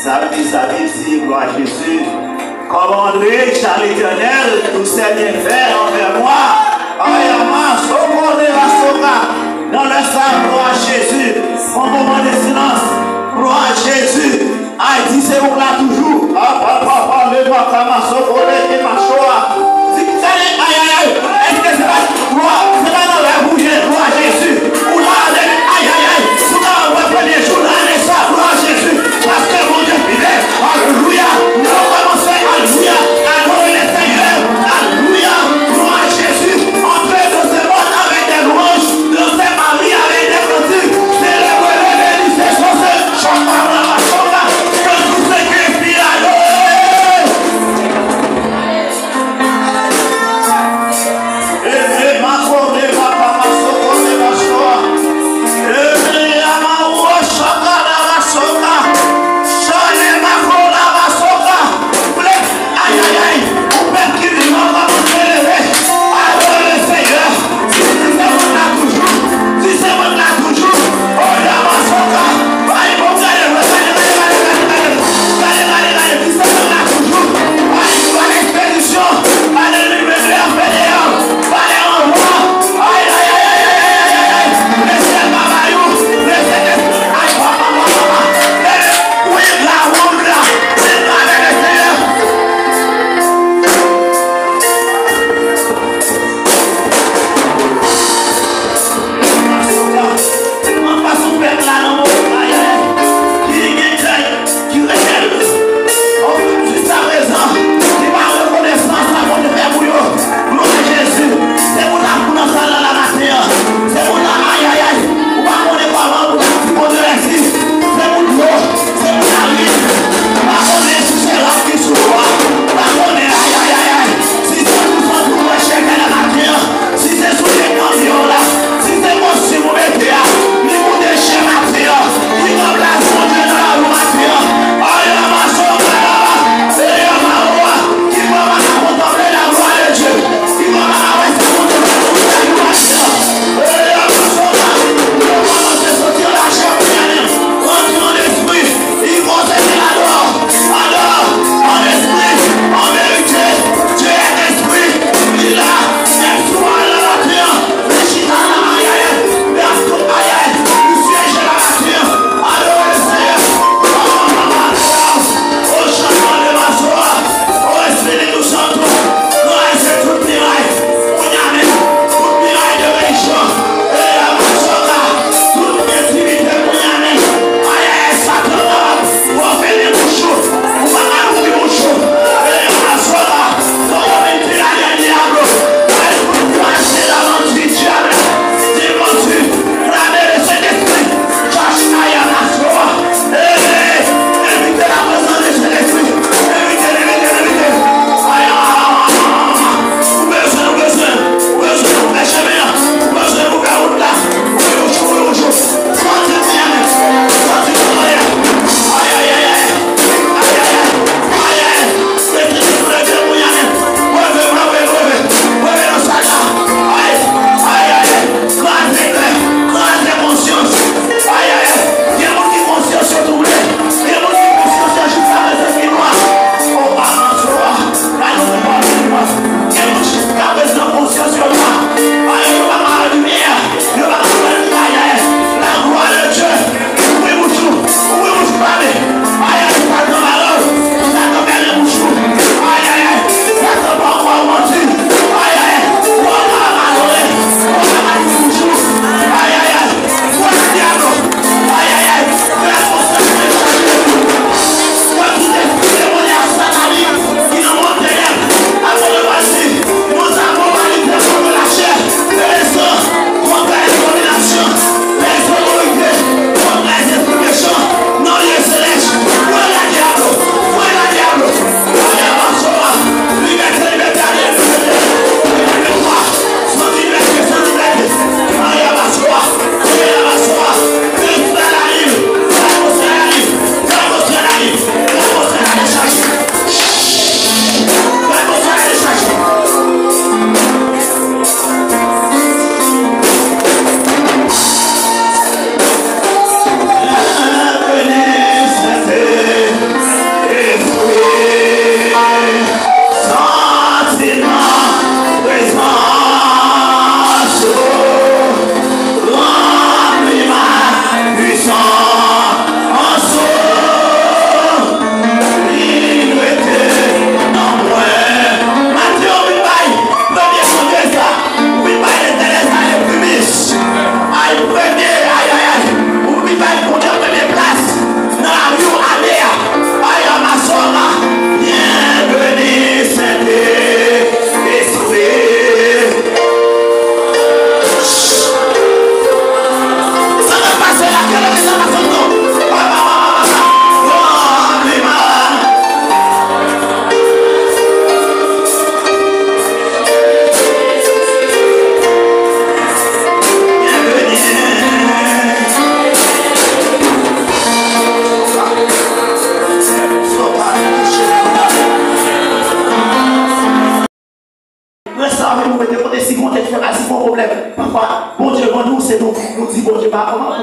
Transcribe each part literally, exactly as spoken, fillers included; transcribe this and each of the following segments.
Sa vle di, sa vle di, glwa a Jezi. Comment dirais-je à l'Éternel, tous ses bienfaits envers moi? Ayama, sokore, masoka. Nan lè sa, glwa a Jezi. On moman de silans. Glwa a Jezi. Ayiti, se ou la toujou. Apa, papa, le makama, sokore, ke machoa. Di, gade, ay, ay, ay. Èske se pa glwa, se pa nan rèv ou ye, glwa a Jezi? Ou la avèk, ay, ay, ay. Ou ta wè premye jou lane sa, glwa a Jezi. Paske Bondye fidèl. Alelouya. Nou kòmanse, alelouya. Adore le Seigneur. Alelouya. Glwa a Jezi. Antre nan se mòn avèk de lwanj. Nan se Mari avèk de kantik. Selebre le beni se chante. Chante.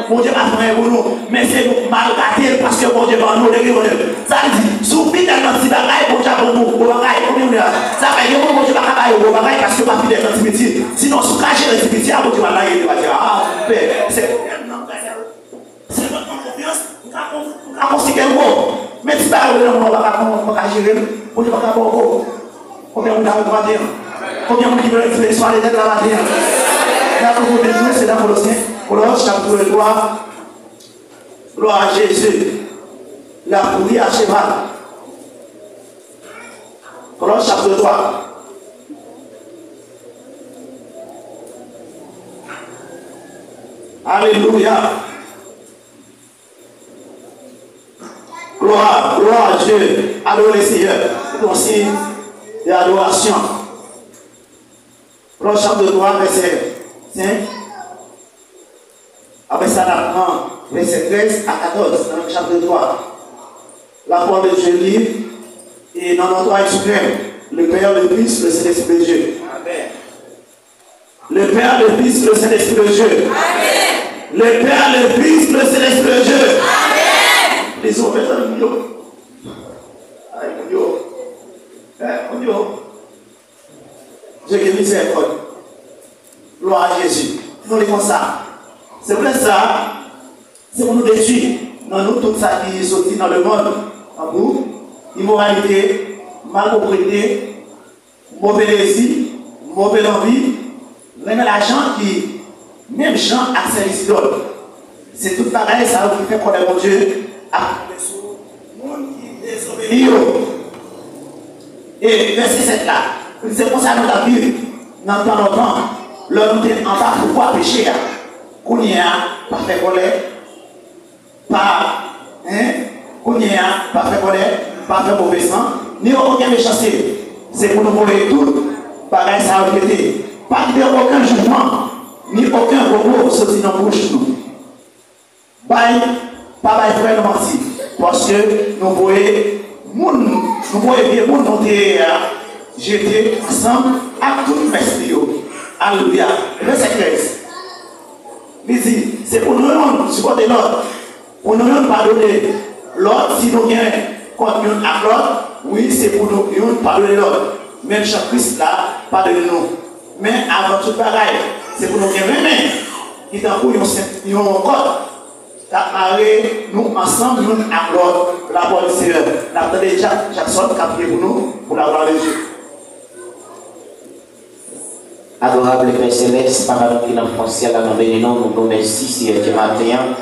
Bondye pa fè anyen pou nou, men se nou k mal gate l paske Bondye ban nou legliz Bondye. Sa vle di, si w fidèl nan ti bagay, Bondye ap ban nou gwo bagay. Konbyen moun la? Sa fè gen moun Bondye pa ka ba yo gwo bagay paske yo pa fidèl nan ti piti. Sinon, si w ka jere ti piti a, Bondye pa lage yo, pa di, "Ah, pè, se pwoblèm nan, pè, se lòt nan konfyans, m ka konfyans." Ou ka konsidere l gwo. Men ti bagay ou gen nan men w pa ka, pa ka jere l, Bondye pa ka ba w gwo. Konbyen moun dakò maten an? Konbyen moun ki vle eksprime swa de tèt la maten an? N ap kontinye, se nan Kolosyen, Kolòs chapit twa. Glwa a Jezi. L ap kouri a cheval. Kolòs chapit twa. Alelouya. Gloire, gloire à Dieu. Adorez le Seigneur. C'est un signe d'adoration. Proverbe chapitre trois, verset cinq. Après ça, on apprend verset treize à quatorze dans le chapitre trois. La parole de Dieu livre et non, non, toi, suprême, le Père, le Fils, le Saint-Esprit de Dieu. Amen. Le Père, le Fils, le Saint-Esprit de Dieu. Amen. Le Père, le Fils, le Saint-Esprit de Dieu. Amen. Lizon, mezanmi, yo. Ay, moun yo. Eh, moun yo. Dieu gen mizèrikòd. Glwa a Jezi. Nou li konsa. Se pou lè sa, se pou nou detwi nan nou tout sa ki soti nan lemonn, tankou imoralite, malproprete, move dezi, move lanvi, renmen lajan ki menm jan ak sèvis idòl. Se tout bagay sa yo ki fè kòlè Bondye ap tonbe sou moun ki dezobedi yo. E vèsè sèt la, li di, se konsa nou t ap viv nan tan lontan, lè nou te anba pouvwa peche a. Kounye a, pa fè kòlè, pa, en, kounye a, pa fè kòlè, pa fè move san, ni okenn mechanste. Se pou nou voye tout bagay sa yo jete. Pa kite okenn jijman, ni okenn pwopo soti nan bouch nou. Bay, pa bay frè nou manti, paske nou voye moun, nou voye vye moun nou te ye a jete ansanm ak tout mès li yo. Alelouya. Vèsè trèz. Li di, se pou nou youn sipòte lòt, pou nou youn padone lòt si nou gen kont youn ak lòt. Wi, se pou nou youn padone lòt, menm jan Kris la padone nou. Men avan tout bagay, se pou nou gen renmen ki tankou yon sent, yon kòd k ap mare nou ansanm youn ak lòt. Lapawòl di Senyè. N ap tande Jack Jackson k ap priye pou nou, pou laglwa de Dye. Adorab Pè Selès, Papa nou ki nan fon syèl la, nou beni non, nou di w mèsi, Seyè Dye, maten an.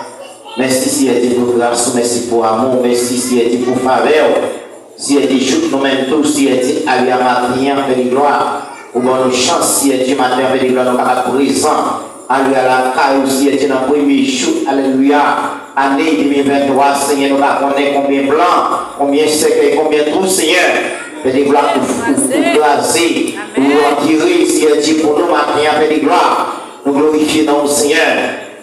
Mèsi, Seyè Dye, pou gras ou, mèsi pou amou w, mèsi, Seyè Dye, pou favè w. Seyè Dye, jouk nou menm tou, Seyè Dye, ale a maten an, Pè de glwa, ou ban nou chans, Seyè Dye, maten an, Pè de glwa, nou kapab prezan, ale a lakay ou, Seyè Dye, nan premye jou, alelouya, ane de mil venntwa, Senyè, nou pa konnen konbyen plan, konbyen sèkèy, konbyen twou, Senyè. Pè de glwa, ou, ou, ou kraze, ou antire, Seyè Dye, pou nou maten an, Pè de glwa. Nou glorifye non w, Senyè.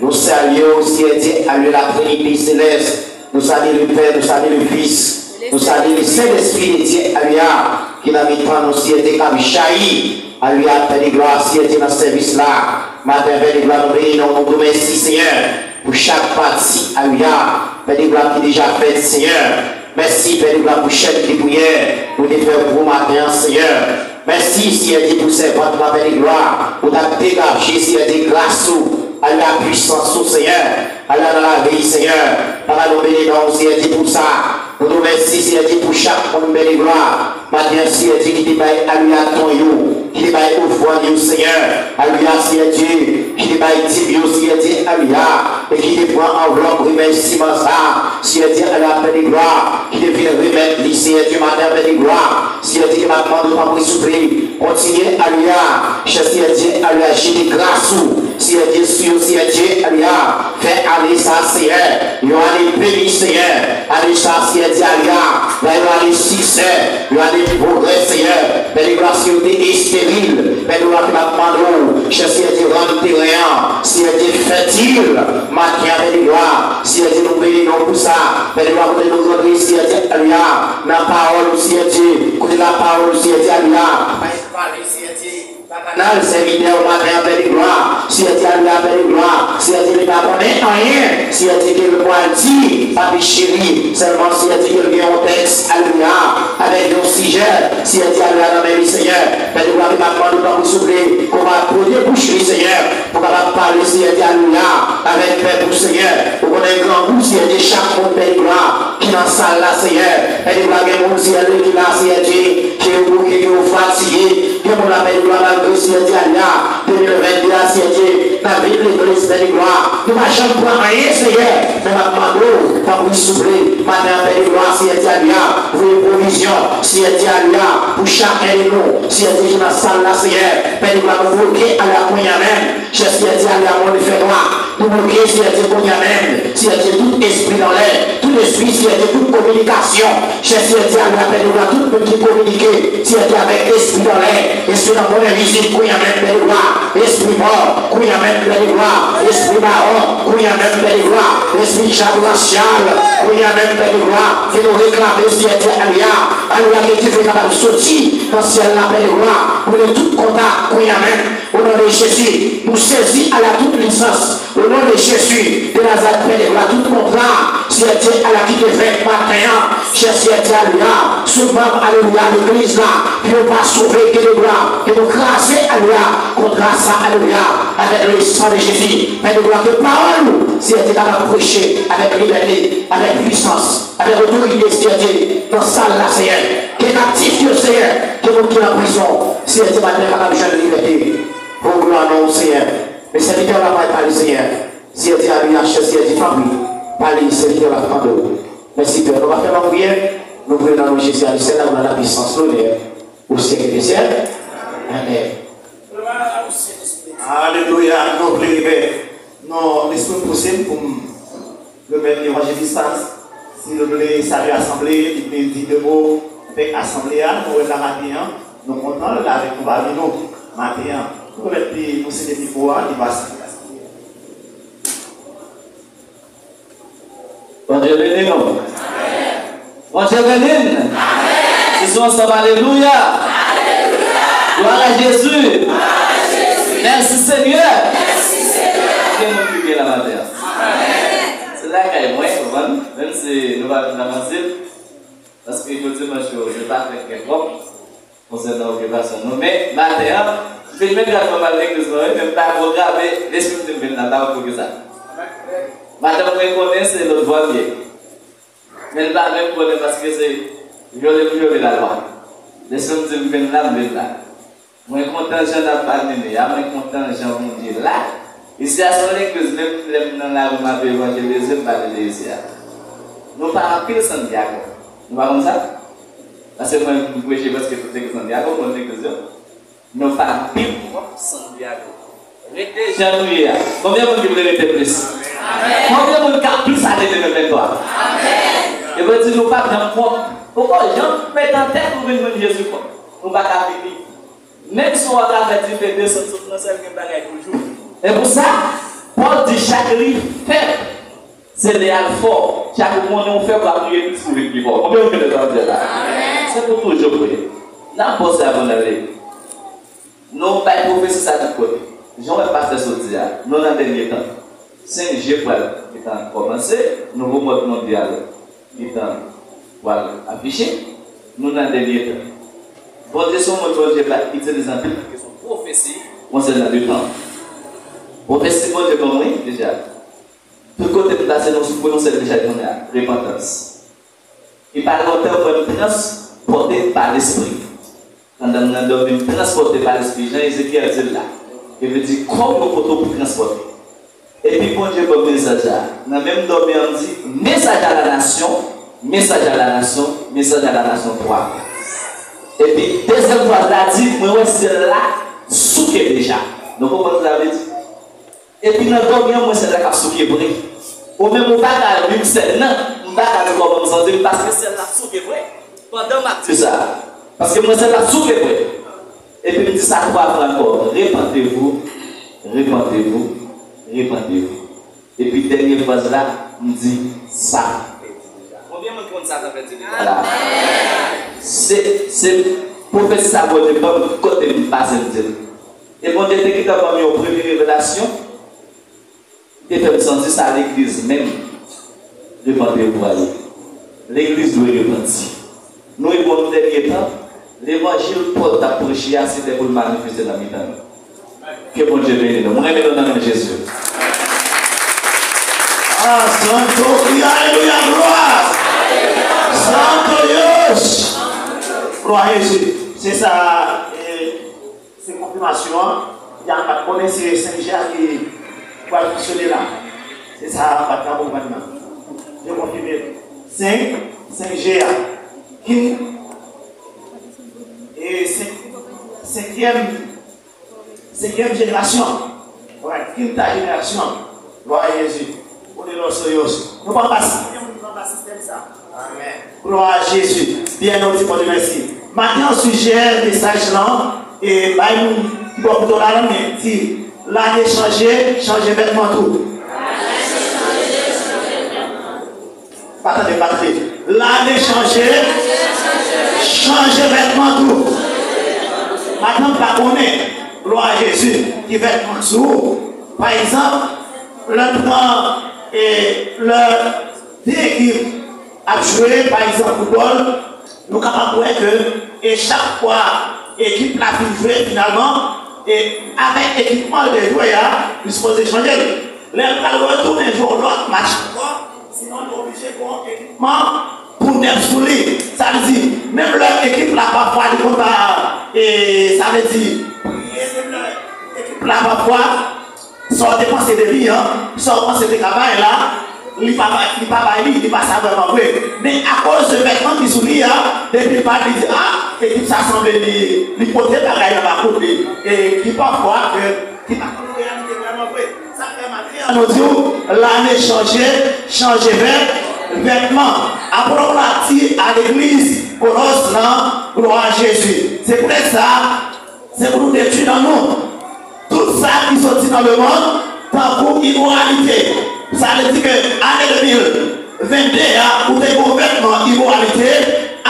Nou salye w, Seyè Dye, alelouya, la Trinité Céleste. Nou salye le Pè, nou salye le Fis, nou salye le Sentespri de Dye, alelouya, ki nan mitan nou, Seyè Dye, k ap jayi, alelouya, Pè de glwa, Seyè Dye, nan sèvis la. Maten, Pè de glwa, nou beni non w, nou di w mèsi, Senyè, pou chak pati, alelouya, Pè de glwa, ki deja fèt, Senyè. Mèsi, Pè de glwa, pou chèn de priyè ou te fè pou maten an, Senyè. Mèsi, Seyè Dye, pou sèvant la, Pè de glwa, ou t ap degaje, Seyè Dye, gras ou, alelouya, pwisans ou, Senyè. Alelouya, nan lavi, Senyè. Papa, nou beni non w, Seyè Dye, pou sa. Nou di w mèsi, Seyè Dye, pou chak moun, Pè de glwa. Maten an, Seyè Dye, ki te bay, alelouya, don yo, ki te bay ofrann yo, Senyè. Alelouya, Seyè Dye, ki te bay dim yo, Seyè Dye, alelouya, e ki te pran anvlòp remèsiman sa, Seyè Dye, alelouya, Pè de glwa, ki te vin remèt li, Seyè Dye, maten an, Pè de glwa, Seyè Dye, ke m ap mande w, tanpri, souple, kontinye, alelouya, chè Seyè Dye, alelouya, jete gras ou, Seyè Dye, sou yo, Seyè Dye, alelouya, fè ane sa, Seyè, yon ane beni, Seyè, ane sa, Seyè Dye, alelouya, yon ane siksè, yon ane pwogrè, Seyè. Pè de glwa, si yo te esteril, Pè de glwa, ke m ap mande w, chè Seyè Dye, rann teren an, Seyè Dye, fètil, maten an, Pè de glwa, Seyè Dye, nou beni non w pou sa, Pè de glwa, kote nou rantre, Seyè Dye, alelouya, nan pawòl ou, Seyè Dye, kote lapawòl ou, Seyè Dye, alelouya, pale, Seyè Dye. Kanal, sèvitè w maten an, Pè de glwa, Seyè Dye, alelouya, Pè de glwa, Seyè Dye, li pa konnen anyen, Seyè Dye, ke l pral di, papi cheri, sèlman Seyè Dye, ke l gen yon tèks, alelouya, avèk yon sijè, Seyè Dye, alelouya, nan men li, Seyè, Pè de glwa, ke m ap mande w tanpri souple, ke w va pote bouch li, Seyè, pou kapab pale, Seyè Dye, alelouya, avèk pèp ou, Seyè, ou konnen grangou, Seyè Dye, chak moun, Pè de glwa, ki nan sal la, Seyè, Pè de glwa, gen moun, Seyè Dye, ki la, Seyè Dye, ke yo bouke, ke yo fatige, gen moun la, Pè de glwa, malgre, Seyè Dye, alelouya, de mil venn de a, Seyè Dye, nan vin legliz, Pè de glwa, nou pa janm pran anyen, Seyè, men m ap mande w, tanpri, souple, maten an, Pè de glwa, Seyè Dye, alelouya, voye pwovizyon, Seyè Dye, alelouya, pou chak yen de nou, Seyè Dye, ki nan sal la, Seyè, Pè de glwa, nou bloke, alelouya, kounye a menm, chè Seyè Dye, alelouya, moun fè nwa, nou bloke, Seyè Dye, kounye a menm, Seyè Dye, tout espri nan lè, tout espri, Seyè Dye, tout kominikasyon, chè Seyè Dye, alelouya, Pè de glwa, tout moun ki kominike, Seyè Dye, avèk espri nan lè, espri nan monn envizib, kounye a menm, Pè de glwa, espri mò, kounye a menm, Pè de glwa, espri mawon, kounye a menm, Pè de glwa, espri dyab rasyal, kounye a menm, Pè de glwa, ke nou reklame, Seyè Dye, alelouya, alelouya, ke Dye kapab soti nan syèl la, Pè de glwa, boule tout kontak, kounye a menm, o non de Jezi, nou sezi, alelouya, tout lisans, o non de Jezi de Nazarèt, Pè de glwa, tout kontra, Seyè Dye, alelouya, ki te fèt maten an, chè Seyè Dye, alelouya, sou manm, alelouya, legliz la, ke yo pa sove, ke de glwa, ke nou kraze, alelouya, kontra sa, alelouya, avèk le san de Jezi, Pè de glwa, ke pawòl ou, Seyè Dye, kapab preche avèk libète, avèk pwisans, avèk otorite, Seyè Dye, nan sal la, Seyè, ke kaptif yo, Seyè, ke moun ki nan prizon, Seyè Dye, maten an kapab jwenn libète, pou glwa non w, Seyè. Men sèvitè w la pral pale, Seyè. Seyè Dye, alelouya, chè Seyè Dye, tanpri, pale, sèvitè w la tande w. Mèsi, Pè. Nou pa fè long priyè, nou priye nan non Jezi, alelouya, sèl la glwa, la pwisans, lonè, o syèk dè syèk. Amèn. Alelouya, nou priye, Pè. Non, lespri m pouse m pou m remèt evanjelis la, si l vle salye asanble, li vle di de mo avèk asanble a, nou wè l la maten an, nou kontan l la avèk nou pami nou maten an. Nou remèt li, nou sede mikwo a, li va salye asanble a. Bondye beni nou. Bondye beni n. Sizo ansanm, alelouya. Glwa a Jezi. Mèsi Senyè. Gen moun ki byen la maten an. Se lakay mwen, konprann? Menm si nou pa vin nan manzil, paske jou dimanch yo, yo pa fèk gen twòp. Konsènan okipasyon nou. Men, maten an, m fin met rad mwen m al legliz mwen, wi, men m pa pwograme, lespri m di m vin la, m pa konn poukisa. Maten an, mwen konnen se lòt bò m ye. Men m pa menm konnen paske se vyole m vyole lalwa. Lespri m di m vin la, m vin la. Mwen kontan jan n ap animé a, mwen kontan jan Bondye la. Isi a se yon legliz, menm lè m nan lari m ap evanjelize, m pa vin de isi a. Nou pa anpil Santiago. Nou pa konn sa? Paske mwen, m preche prèske tout legliz Santiago, m konn legliz yo. Nou pa anpil twòp Santiago. Rete jan nou ye a. Konbyen moun ki vle rete plis? Konbyen moun k ap plis ane de mil venntwa? E vle di nou p ap janm twòp. Poko janm met an tèt ou vin jwenn Jezi twòp. Nou pa ka fini. Menm si w ap ka fè dife desann sou fransè, l gen bagay toujou. E pou sa, Pòl di chak li fèb, se lè a l fò. Chak ou konnen w fèb, w ap priye plis pou vin pi fò. Konbyen moun ki kontan sa m di la? Se pou toujou priye. N ap pòze avan n ale. Nou bay pwofesi sa tout kote. Jan w wè pastè sot di a, nou nan dènye tan. Senk je pral gentan kòmanse, nouvo mòd mondyal gentan pral afiche, nou nan dènye tan. Bondye se yon moun Bondye pa itilize anpil nan kesyon pwofesi konsènan de tan. Pwofesi Bondye ban mwen deja. Tout kote m pase, nou sou pwononse l deja kounye a, repantans. Li pa lontan mwen m transpòte pa Lespri. Pandan m nan dòmi, m transpòte pa Lespri, jan Ezekyèl di l la. Li vle di kò w yon kote w pou transpòte. Epi Bondye ban m mesaj la. Nan menm dòmi an, m di, message à la nation, message à la nation, message à la nation twa fwa. Epi dezyèm fraz la di, mwen wè syèl la souke deja. Nou konprann sa sa vle di? Epi nan dòmi an, m wè syèl la k ap souke vre. Ou menm, ou pa ka di m sèl nan, m pa ka di kòman m santi m, paske syèl la ap souke vre. Pandan m ap di sa, paske m wè syèl la ap souke vre. Epi m di sa twa fwa ankò, repentez-vous, repentez-vous, repentez-vous. Epi dènye fraz la, m di, sa tanpèdi deja. Konbyen moun konn sa tanpèdi deja la? Se, se pwofesi sa Bondye ban m, kote m pase m di l. E Bondye te gentan ban m yon premye revelasyon, ki te fè m santi sa legliz menm dwe panse pou ale. Legliz dwe repanti. Nou rive nan dènye tan, levanjil Pòl t ap preche a, se te pou l manifeste nan mitan nou. Ke Bondye beni nou. Mwen renmen nou nan non Jezi. Ah, santo, alelouya, glwa. Santo Dios. Glwa Jezi. Se sa, e, se konfimasyon an. Jan m pa t konnen se senk je a ki pral fonksyone la. Se sa m pa t ka konprann nan. Je konfime. Senk, senk je a. Ki, e, senk, senkyèm Senkyèm jenerasyon. Alright, kinta jenerasyon. Glwa a Jezi. Poderoso Dios. Nou pa pase. Konbyen moun ki pa pase sistèm sa? Amen. Glwa a Jezi. Byen, nou di Bondye mèsi. Maten an, sijè mesaj lan, e bay moun ki bò kouto la, men di, lane chanje, chanje vètman tou. Pa tande, pa tande. Lane chanje, chanje vètman tou. Madanm pa konnen, glwa a Jezi, ki vètman sou ou. Pa egzanp, lè n pran, e, lè de ekip ap jwe, pa egzanp, foutbòl, nou kapab wè ke, e, chak fwa ekip la fin jwe, finalman, e, avèk ekipman l te jwe a, li sipoze chanje l. Lè l pral retounen jwe yon lòt match ankò, sinon li oblije gen yon ekipman pou nèf sou li. Sa vle di, menm lè ekip la pafwa li konn pa, e, sa vle di, priye, menm lè ekip la pafwa, sa w te panse de li an, sa w panse te ka bay la, li pa bay, li pa bay li, li pa sa vrèman vre. Men akoz de vètman ki sou li a, depi l bat, li di, a, ekip sa sanble li, li pote bagay nan lakou li. E ki pafwa ke ki pa konn reyalite vrèman vre. Sa fè maten an nou di w, lane chanje, chanje vèt, vètman. Apre w pati a legliz Kolòs lan, glwa a Jezi. Se poutèt sa, se pou nou detwi nan nou tout sa ki soti nan lemonn, tankou imoralite. Sa vle di ke ane de mil vennde a, ou te gen yon vètman imoralite,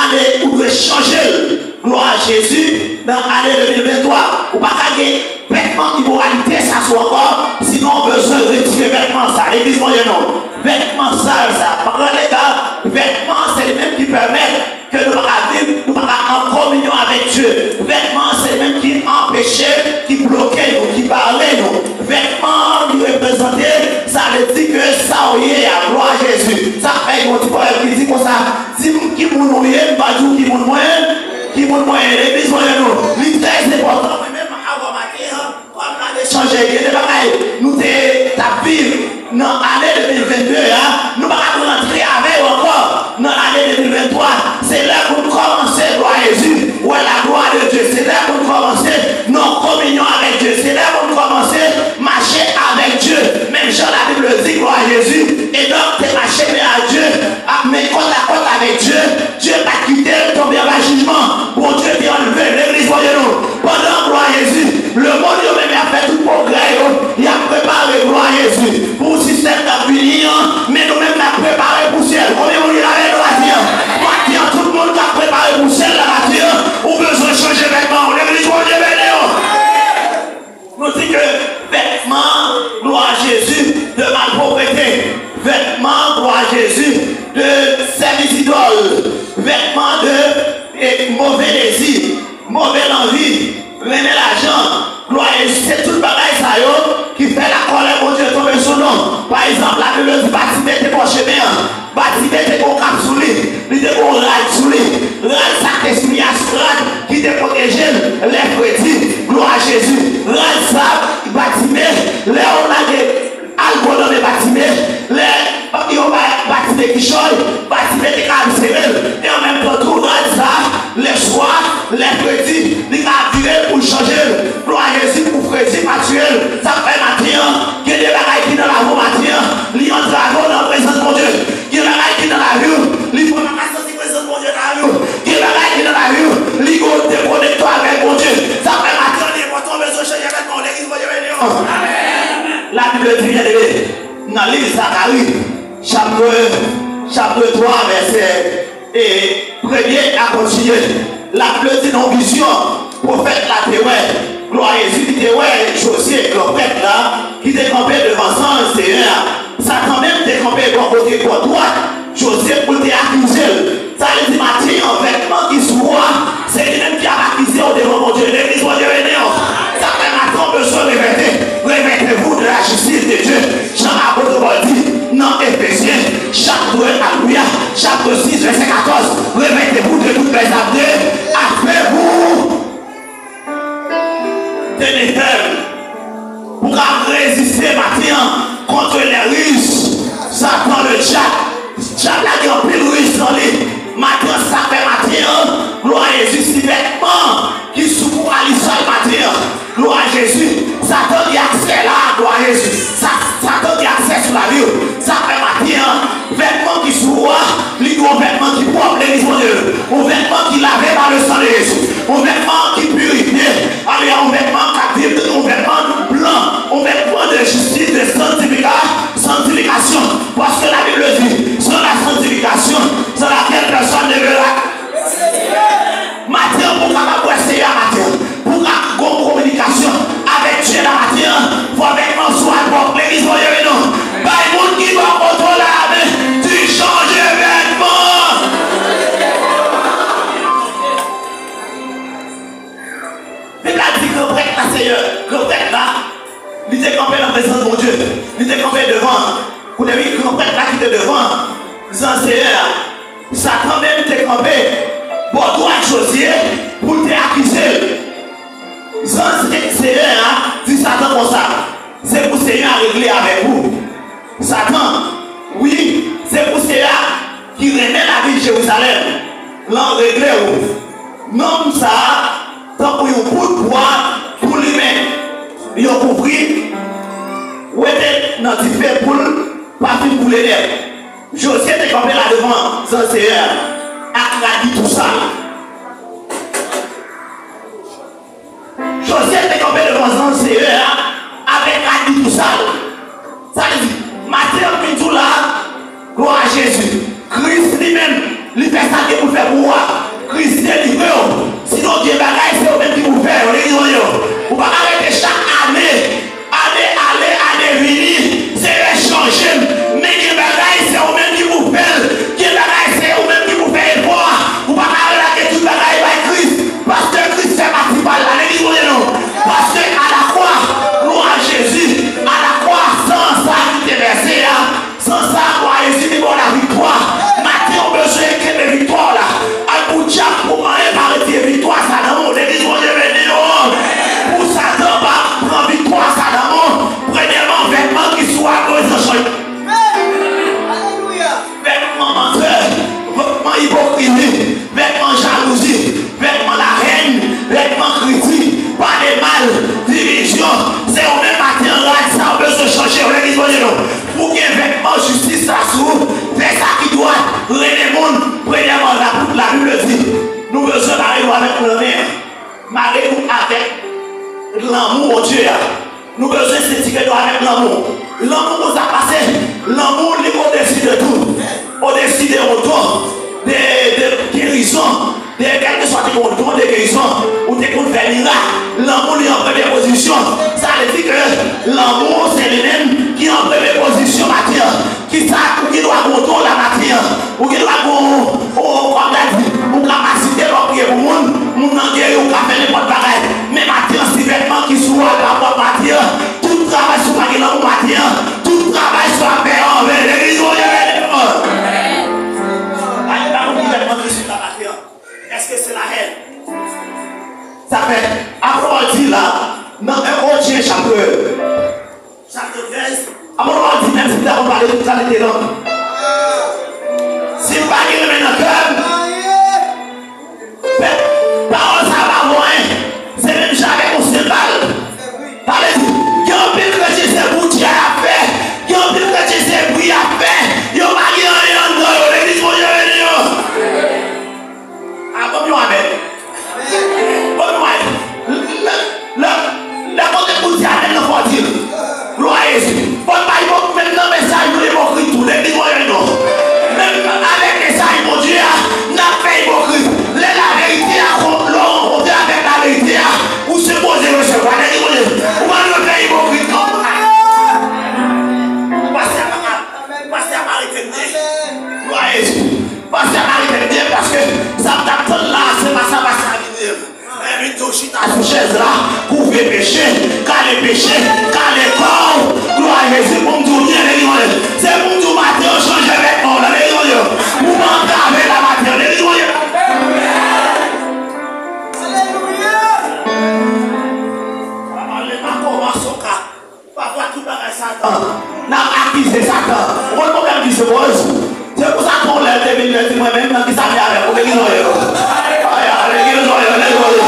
ane ou dwe chanje l. Glwa a Jezi, nan ane de mil venntwa, ou pa ka gen vètman imoralite sa sou ankò, sinon w bezwen retire vètman sa. Legliz Bondye nou, vètman sal sa, pa pran lega, vètman se li menm ki pèmèt ke nou pa ka viv, nou pa ka an kominyon avèk Dye. Vètman se li menm ki anpeche, ki bloke nou, ki bare nou. Vètman an li reprezante, sa vle di ke sa w ye a, glwa a Jezi. Sa fè yon ti pwovèb ki di konsa, di m ki moun ou ye, m va di w ki moun mwen, ki moun mwen ye. Legliz Bondye nou, li trè enpòtan, mwen menm, avan maten an, kòm lane chanje, gen de bagay nou te t ap viv nan ane de mil vennde a, nou pa ka rantre avè yo ankò nan ane de mil venntwa. Se lè pou n kòmanse, glwa a Jezi, wè la glwa de Dye. Se lè pou n kòmanse nan kominyon avèk Dye. Se lè pou n kòmanse mache avèk Dye. Menm jan Labib di, glwa a Jezi, Enòk te mache men a Dye, ap men kòtakòt avèk Dye. Dye pa t kite l tonbe anba jijman. Bondye te anlve l. Legliz Bondye nou, pandan, glwa a Jezi, lemonn yo menm y ap fè tout pwogrè yo, y ap prepare, glwa a Jezi, pou sistèm k ap vini an, men nou menm n ap prepare pou syèl. Konbyen moun ki la avè nou maten an? Maten an, tout moun k ap prepare pou syèl la maten an, ou bezwen chanje vètman w. Legliz Bondye beni w. Nou di ke vètman, glwa a Jezi, de malpwoprete, vètman, glwa a Jezi, de sèvis idòl, vètman de, e, move dezi, move lanvi, renmen lajan, glwa a Jezi, se tout bagay sa yo ki fè lakòlè Bondye tonbe sou nou. Pa egzanp, Labib di Batime te bòche men an. Batime te gen yon kap sou li, li te gen yon rad sou li. Rad sa k te sou li a, se rad ki te pwoteje l lè fredi. Glwa a Jezi. Rad sa, Batime, lè yo lage alkòl nan men Batime, lè yo bay Batime kichòy, Batime te ka ap sere l. E an menm tan tou, rad sa, lèswa, lè fredi, li ka vire l pou l chanje l. Glwa a Jezi, pou fredi pa tiye l. Sa k fè maten an, gen de bagay ki nan lavi w maten an, li antrave w nan prezans Bondye. Gen bagay ki nan lavi w, li fè w pa ka santi prezans Bondye nan lavi w. Gen bagay ki nan lavi w, li gon dekonekte w avèk Bondye. Sa fè maten an, li enpòtan w bezwen chanje vètman w. Legliz Bondye beni w. Labib di byen eme nan liv Zakari, chapit, chapit twa, vèsè e premye a kontinye. Labib di nan yon vizyon, pwofèt la te wè Glwa a Jezi, li te wè Jozye, gran prèt la, ki te kanpe devan zanj Senyè a. Satan menm te kanpe bò kote, bò dwat Jozye pou l te akize l. Sa vle di, maten an, vètman ki sou ou a, se li menm ki ap akize w devan Bondye. Legliz, Bondye beni w. Sa fè maten an, w bezwen revète. Revêtez-vous de la justice de Dieu. Jan apot Pòl di nan Efezyen, chapit, alelouya, chapit sis, vèsè katòz, revêtez-vous de toutes les armes de Dieu, afin vous tenez ferme. Pou ka reziste maten an contre les ruses Satan le diable. Dyab la gen anpil riz nan li. Maten an, sa fè maten an, glwa a Jezi, si vètman ki sou kou a li sèl maten an. Glwa a Jezi. Satan gen aksè la, glwa a Jezi. Sa, Satan gen aksè sou lavi w. Sa fè maten an, vètman ki sou ou a, li dwe yon vètman ki pwòp, legliz Bondye. Yon vètman ki lave pa le sang de Jésus. Yon vètman ki pirifye. Alelouya, yon vètman k ap viv, yon vètman blan. Yon vètman de jistis, de sanctifica-, sanctification. Parce que la Bible dit, sans la sanctification, sans laquelle personne ne verra. Maten an, pou w kapab wè Senyè a maten an, pou w ka gon kominikasyon avèk Dye la maten an, fò vètman sou a pwòp. Legliz, Bondye beni w. Bay moun ki bò kote w la men, di, chanje vètman. Bib la di, gran prèt la, Senyè, gran prèt la, li te kanpe nan prezans Bondye. Li te kanpe devan. Kounye a, wi, gran prèt la ki te devan zanj Senyè a. Satan menm te kanpe bò dwat Jozye pou l te akize l. Zanj Senyè a di Satan konsa, se pou Senyè a regle avèk ou. Satan, wi, se pou Senyè a ki renmen lavil Jerizalèm lan regle ou. Nonm sa a, tankou yon bout bwa pou limen, yo kouvri, wete nan dife pou l pa fin boule nèt. Jozye te kanpe la devan zanj Senyè a ak rad li tou sal. Jozye te kanpe devan zanj Senyè a avèk rad li tou sal. Sa vle di, maten an, m vin di w la, glwa a Jezi. Kris li menm, li fè sa l gen pou l fè pou ou a. Kris delivre w. Sinon, gen bagay, se ou menm ki pou fè yo. Legliz, Bondye yo. Ou pa ka rete chak ane, ane ale, ane vini, Senyè chanje m. Men gen bagay, se ou menm ki pou fè l. Gen bagay, se ou menm ki pou fè efò a. Ou pa ka relage tout bagay bay Kris. Paske Kris fè pati pa l la. Legliz, Bondye, non. Paske alakwa, glwa a Jezi, alakwa, san sa ki te vèse a, san sa, glwa a Jezi, li ba w laviktwa. Maten, ou bezwen kenbe viktwa w la. Al pou dyab, pou anyen pa retire viktwa sa nan men w. Legliz, Bondye beni w. Pou Satan pa pran viktwa sa nan men w, premyèman, vètman ki sou a dwe chanje. Vètman mantè, vètman ipokrizi, vètman jalouzi, vètman lahèn, vètman kritik, pale mal, divizyon. Se ou menm maten an, rad sa ou bezwen chanje yo, legliz Bondye non. Pou gen vètman jistis la sou ou, fè sa ki dwat, renmen moun, premyèman, la, Labib di, nou bezwen mare nou avèk lanmen an. Mare nou avèk lanmou Bondye a. Nou bezwen sentire nou avèk lanmou. Lanmou konsa pase, lanmou li odesi de tou. Odesi de yon don, de, de gerizon, de kèlkeswa te gen yon don de gerizon, ou te konn fè mirak. Lanmou li an premye pozisyon. Sa vle di ke lanmou se li menm ki an premye pozisyon maten an. Kisa ou gen dwa gen yon don la maten an? Ou gen dwa gen yon, yon, kòm ta di, yon kapasite lè w priye pou moun, moun nan geri, ou ka fè nenpòt bagay. Men maten an, si vètman ki sou ou a pa pwòp maten an, tout travay, si w pa gen lanmou maten an, tout travay sa w ap fè an vèn. Legliz Bondye beni w. Ay, pa moun ki vètman ki sou ou la maten an. Èske se lahèn? Sa fè, apre w di la, nan en Korentyen chapit Chapit trèz, apot Pòl di, menm si m ta konn pale tout kalite lang, si m pa gen renmen nan Asou chèz la, kouvri peche, kale peche, kale kò w. Glwa a Jezi, pou m di w byen, legliz Bondye. Se pou m di w maten an, chanje vètman w nan legliz Bondye. Ou pa antrave la maten an, legliz Bondye. Alelouya. Pafwa tout bagay Satan. N ap akize Satan. Ou konn pwoblèm ki se koz? Se pou sa tou lè de mil vennde di mwen menm nan ki sa m ye avèk ou legliz Bondye. Aya, legliz Bondye, legliz Bondye.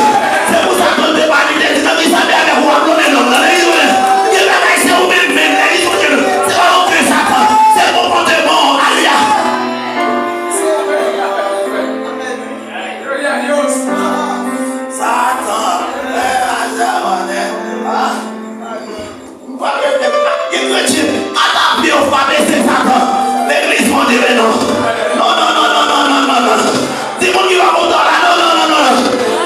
Se pou sa tou te pa li te di nan ki sa m ye avèk ou ap lonmen nonm nan legliz Bondye. Gen bagay se ou menm menm legliz Bondye. Se pa yon ke Satan. Se konpòteman w, aleya. Satan, eh, aleya, aleya. Ah. M pa rete, m pa gen kretyen. Ata pye w frape se Satan. Legliz Bondye, men non. Non, non, non. Di moun ki pa kontan la, non, non, non, non.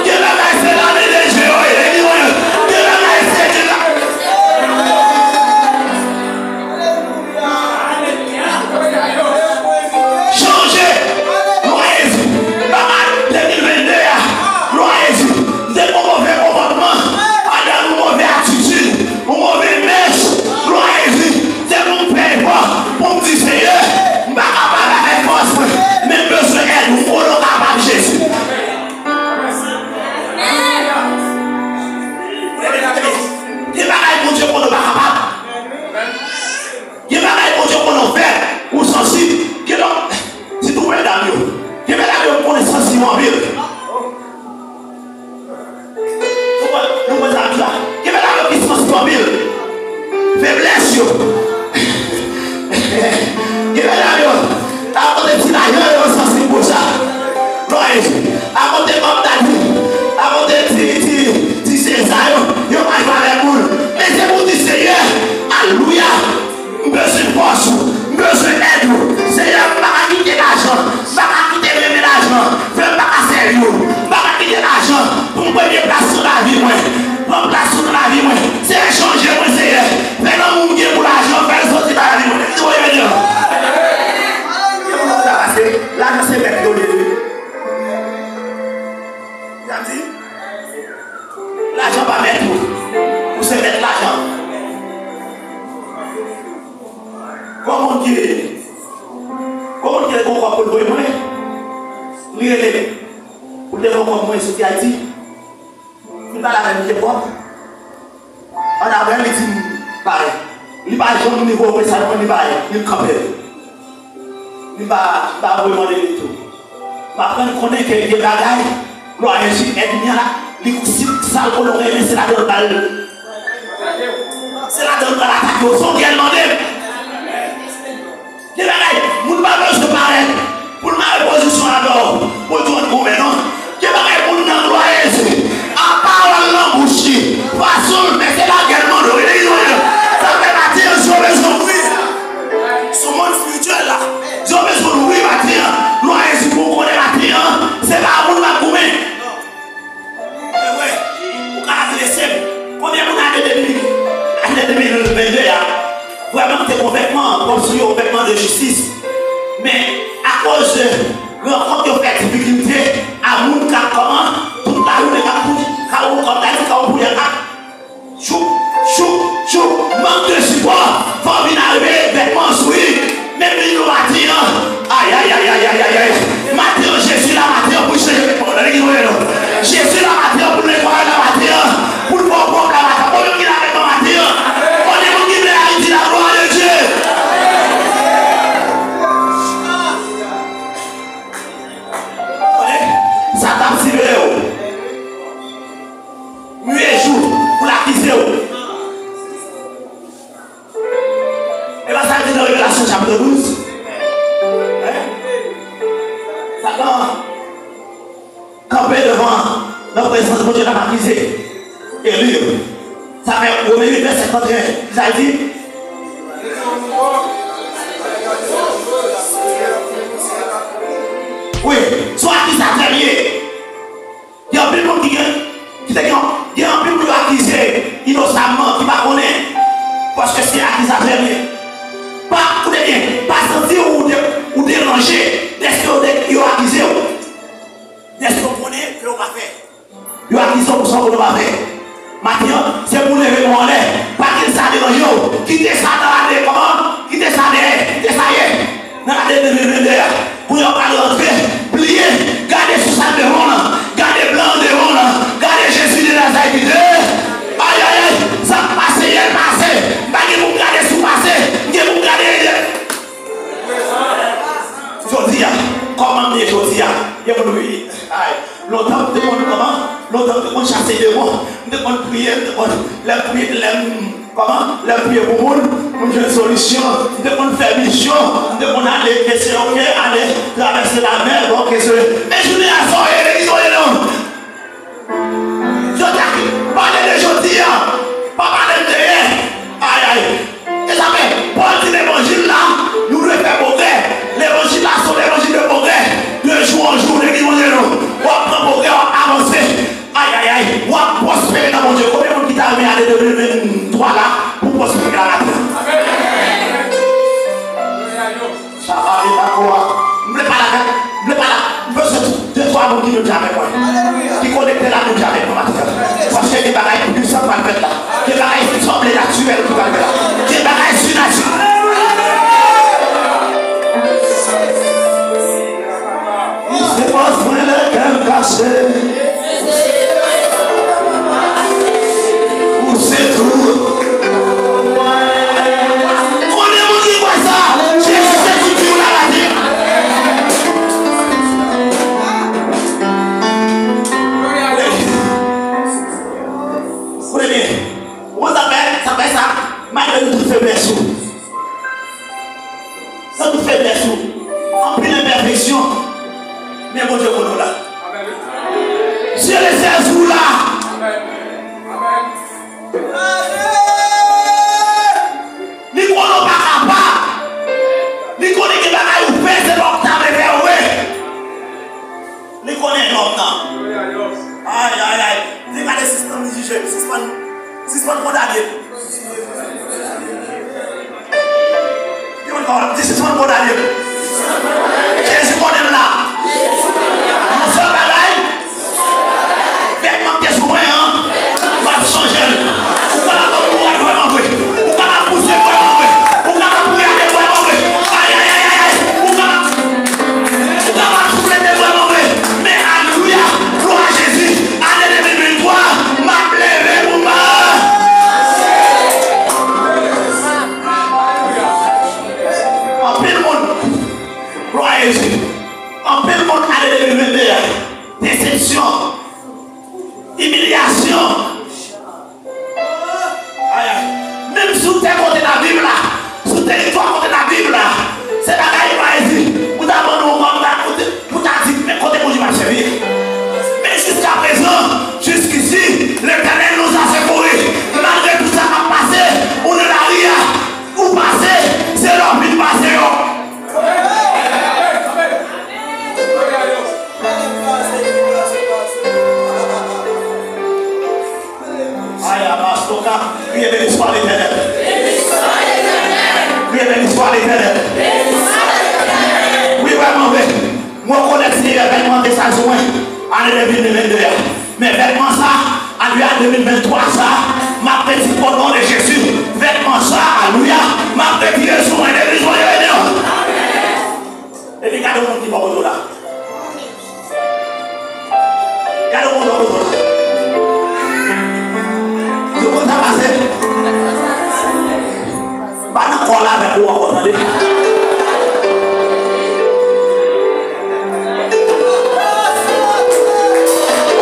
Gen bagay se lame de Dye yo ye. Legliz Bondye. Gen bagay se, gen bagay se. Chanje. Glwa a Jezi. Bagay de mil vennde a. Glwa a Jezi. M te gon move konpòtman. Pandan yon move atitid. Yon move mès, glwa a Jezi, se pou m fè efò, pou m di, Seyè, m pa kapab avèk fòs mwen, men m bezwen èd ou, kote w kapab, Jezi. Gen bagay Bondye konnen w pa kapab. Gen bagay Bondye konnen w fèb, ou sansib. Gen lòt, sitou medam yo. Gen medam yo m konnen sansib anpil. Nou wè, nou wè sa ki la. Gen medam yo ki sansib anpil. Feblès yo. Gen medam yo, akote ti lajan yo sansib pou sa. Lòy, akote kòb dadi, akote ti, ti, ti seza yo, yo pa jwe avèk moun. Men se pou di Seyè, alelouya. M bezwen fòs ou. M bezwen èd ou. Seyè, m pa ka kite lajan. M pa ka kite renmen lajan. Fè m pa ka sèvi ou. M pa ka kite lajan pou m premye plas nan lavi mwen. Pran plas ou nan lavi mwen. Seyè, chanje mwen, Seyè. Fè lanmou m gen pou lajan, fè l soti nan lavi mwen. Legliz Bondye beni. Gen moun ki ta pase, lajan se mèt yo li ye. Li ap di, lajan pa mèt ou. Ou se mèt lajan. Gon moun ki, gon moun ki te gon kòb pou l voye mwen, li rele m. Pou l te gon kòb mwen soti Ayiti. M pale avè l, li te pwòp. Ann apre, li di m, bay. Li pa janm nivo mwen sa, li bay, li kanpe. Li pa, li pa voye mande li tou. M aprann konnen ke gen bagay, glwa a Jezi, ènmi an la, li si sa l konnen w renmen, se ladan l pral, se ladan l pral atake w. Se yon gè l mande m. Gen bagay, moun pa bezwen parèt pou l mare pozisyon avè w, pou l di w ann goumen, non. Gen bagay, moun nan glwa a Jezi, a pawòl nan bouch li, fason l, men se lagè l mande w. Legliz Bondye, sa fè maten an, Dye bezwen ouvri. Sou mond espirityèl la, Dye bezwen ouvri maten an. Glwa a Jezi, pou w konnen maten an, se pa moun m ap goumen. Mwen wè, ou ka adrese m. Konbyen moun ane de mil, ane de mil vennde a, vrèman te gon vètman, kòmsi yon vètman de jistis. Men, akoz de rankont yo fè difikilte a moun k ap kòman, tout lajounen k ap pou, ka ou kòm ta di, ka ou pou yon ak. Choup, choup, choup, mank de sipò, fò w vin arive, vètman sou li, men vin nou maten an. Ay, ay, ay, ay, ay, ay, ay. Maten an, Jezi la, maten an, pou l chanje vètman w nan legliz mwen non. Jezi la, maten an, pou l netwaye w la, maten an, pou l fè w pwòp la, maten an. Konbyen moun ki la vètman maten an? Konbyen moun ki vle Ayiti la, gloire de Dieu? Konnen, sa t ap siveye w. Nuit et jour, pou l akize w. E pa sa l di nan Revelasyon chapit douz? Hein? Satan kanpe devan, nan prezans Bondye, l ap akize. E li, sa fè Women uit vèsè trannteyen, ki sa l di? Wi, se yon akizatè li ye. Gen anpil moun ki gen, ki te gen, gen anpil moun yo akize inosamman, ki pa konnen. Paske se akizatè li ye. Pa, ou te gen, pa santi ou de, ou deranje dèske yo de, yo akize w. Dèske w konnen ke w pa fè. Yo akize w pou pou nou pa fè. Maten an, se pou leve nou anlè. Pa kite sa deranje w. Kite sa nan ane, kòman? Kite sa dèyè. Kite sa ye. Nan ane de mil vennde a. Kounye a w pral rantre. Bliye. Gade sou sa devan w lan. Gade blan an devan w lan. Gade Jezi de Nazarèt ki te. Ayayay. Sa k pase yè pase. M pa gen pou m gade sou pase. M gen pou m gade. Jodi a, kòman m ye jodi a? Gen moun wi. Ay, lontan m te konn kòman? Lontan m te konn chase demon. M te konn priye, m te konn, lè m priye, lè m, kòman? Lè m priye pou moun, pou m jwenn solisyon. M te konn fè misyon. M te konn ale, eseye, oke, ale, travèse lamè, bon, oke, se. Men jounen a, sa w ye, legliz ou ye non. Jodi a, pale de jodi a. Pa pale de yè. Ayay. E sa fè, Pòl di levanjil la, nou dwe fè pwogrè. Levanjil la se yon levanjil de pwogrè. De jou an jou, legliz Bondye nou. W ap pran pwogrè, w ap avanse. Ayayay, w ap pwospere nan Bondye. Konbyen moun ki ta renmen ane de mil venntwa la pou pwospere la maten? Sa pa vle pa kwa. M vle pale avèk, m vle pale, m bezwen de twa moun ki menm jan avèk mwen. Ki konekte la menm jan avèk mwen maten an. Paske gen bagay pwisan k pral fèt la. Gen bagay ki sanble natirèl ki pral fèt la. Gen bagay sinatirèl. Se pòs mwen lè kè m kase. Ou se tout. Konbyen moun ki kwè sa? Jezi se tout vi w la, la vi. Koute byen. Ou konn sa fè, sa fè sa, malgre nou tout feblès ou. Nan tout feblès ou, anpil enpèfeksyon, men Bondye konnen w la. Dye le sèz ou la. Li konnen w pa kapab. Li konnen gen bagay ou fè, se pa w ki ta vle fè yo vre. Li konnen lòm nan. Ay, ay, ay. Di gade sispann jije, sispann, sispann kondane. Di moun pa w la, di sispann kondane. Jezi konnen m la. Yon sèl bagay. Vètman ki te sou mwen an, m ap chanje l. Ou kapab ankouraje mwen vre. Ou kapab pouse mwen vre. Ou kapab gade mwen vre. Ayayayayay. Ou kapab, ou kapab souflete mwen vre. Men alelouya, glwa a Jezi. Ane de mil venntwa, m ap leve pou m pa. Anpil moun, glwa a Jezi. Anpil moun ane de mil vennde a. Desepsyon. Imilyasyon. Ay, ay. Menm sou tè kote n ap viv la, sou teritwa kote n ap viv la, se bagay pa isi. Ou ta mande yon kòb, ou ta, ou ta, ou ta di, men kote Bondye m ap sèvi a? Men jiskaprezan, jiskisi, Letènèl nous a secourus. Malgre tout sa k ap pase, ou nan lari a, ou pase, se lè w vin pase yo. Aya, mastoka, kriye beni swa Letènèl. Kriye beni swa Letènèl. Wi, vrèman vre. Mwen rekonèt Senyè vètman te sa sou mwen ane de mil vennde a. Men vètman sa, alelouya, de mil venntwa sa, m ap beni o non de Jezi. Vètman sa, alelouya, m ap retire sou mwen. Legliz, Bondye beni w. Epi gade yon moun ki bò kote w la. Gade yon moun bò kote w la. Di w konn sa pase. Pa nan kò la avèk ou ankò, tande.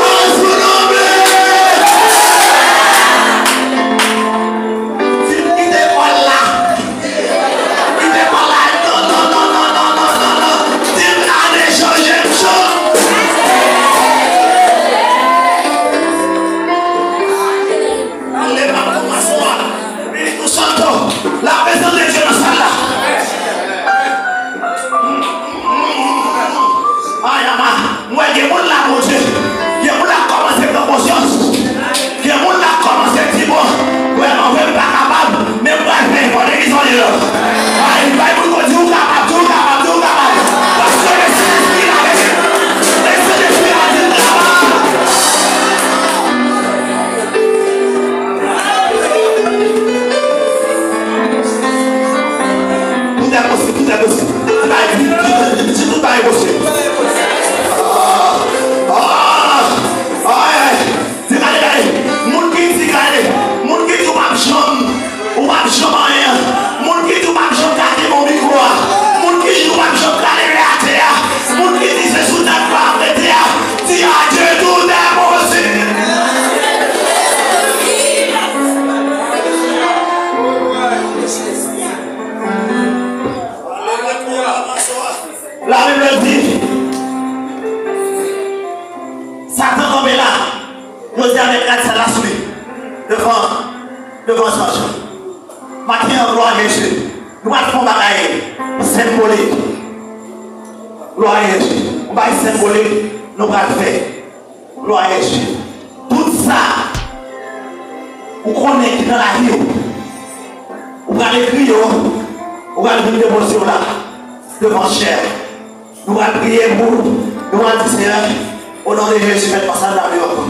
Anjou nonbe. Di m kite kò la. Kite kò la. Non, non, non. Di m ane chanjman. Jozye avèk rad sal la sou li. Devan, devan zanj. Maten an, glwa a Jezi. Nou pral fè yon bagay senbolik. Glwa a Jezi. Yon bagay senbolik nou pral fè. Glwa a Jezi. Tout sa ou konnen ki nan lavi w, ou pral ekri yo, ou pral vin depoze yo la, devan chè. Nou pral priye pou, nou pral di, Senyè, o non de Jezi, fè nou pase nan lavi w ankò.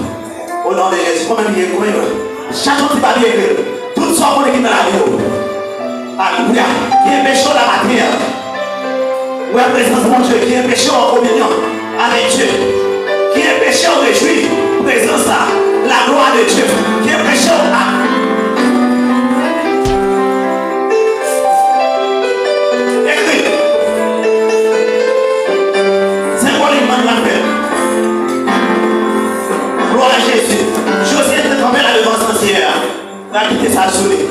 O non de Jezi, konbyen nou ye, konbyen nou ye? Chache yon ti papye, ekri l. Tout sa w konnen ki nan lavi w. Alelouya. Ki enpeche w la maten an wè prezans Bondye, ki enpeche w an kominyon avèk Dye, ki enpeche w rejwi prezans la, la glwa de Dye, ki enpeche w a. Ekri. Senbolikman, nou pral fè. Glwa a Jezi. Jozye te kanpe la devan sansye a. Pral kite sa sou li.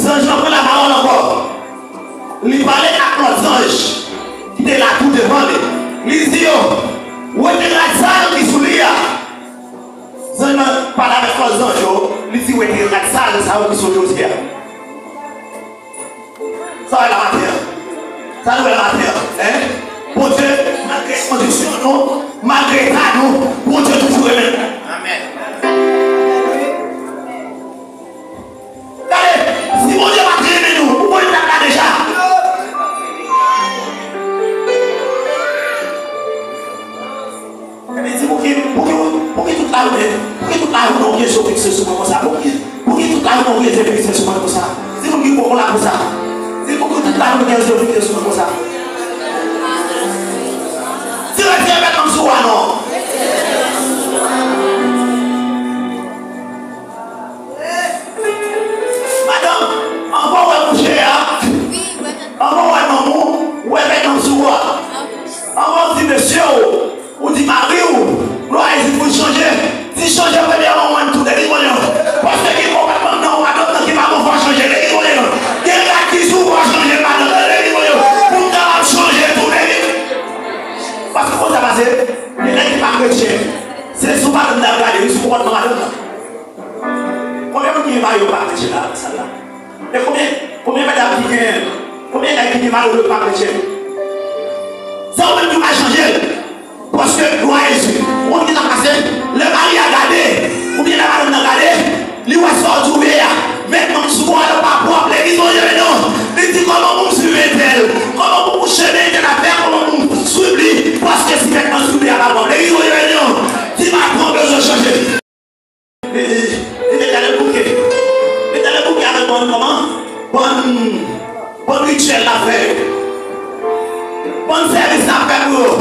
Zanj lan pran lapawòl ankò. Li pale ak lòt zanj ki te la tou devan li. Li di yo, wete rad sal ki sou li a. Zanj lan pale avèk lòt zanj yo. Li di, wete rad sal sa yo ki sou Jozye a. Sa w wè la maten an? Sa nou wè la maten an? Hein? Bondye, malgre kondisyon nou, malgre eta nou, Bondye toujou renmen nou. Amèn. Gade, si Bondye pa t renmen nou, ou konnen n t ap la deja. Epi di, pouki, pouki, pouki tout lajounen, pouki tout lajounen w gen je w fikse sou mwen konsa? Pouki, pouki tout lajounen w gen je w fikse sou mwen konsa? Di moun ki poko la konsa. Di, pouki tout lajounen w gen je w fikse sou mwen konsa? Di, retire vètman m sou ou a non. Madanm, anvan w wè mouche a, anvan w wè manman w, ou wè vètman m sou ou a. Anvan w di mesye w, ou di mari w, glwa a Jezi, pou l chanje. Di chanje premyèman mwen tou, depi kounye a. Paske gen konpòtman nan ou, madanm nan ki pa bon, fò w chanje, depi kounye a. Gen rad ki sou ou, fò w chanje, madanm nan, depi kounye a. Pou m kapab chanje tou, depi. Paske konn sa pase, gen nèg ki pa kretyen, se sou madanm nan y ap gade, wi, sou konpòtman madanm nan. Konbyen moun ki gen mari yo pa kretyen la, nan sal la? E konbyen, konbyen medam ki gen, konbyen nèg ki gen mari yo pa kretyen? Se ou menm ki pa chanje l. Paske, glwa a Jezi, ou konn ki sa k pase? Lè mari a gade, oubyen lè madanm nan gade, li wè sa w di w ye a. Vètman m sou ou a yo pa pwòp, legliz Bondye beni w. Li di, kòman pou m swiv entèl? Kòman pou m chemen entèl ap fè? Kòman pou m swiv li? Paske si vètman sou li a pa pwòp, legliz Bondye beni w. Di, patwon bezwen chanje. Li, li, li te gade bouke. Li te gade bouke avèk bann kòman? Bann, bann rityèl l ap fè yo. Bann sèvis l ap fè pou yo.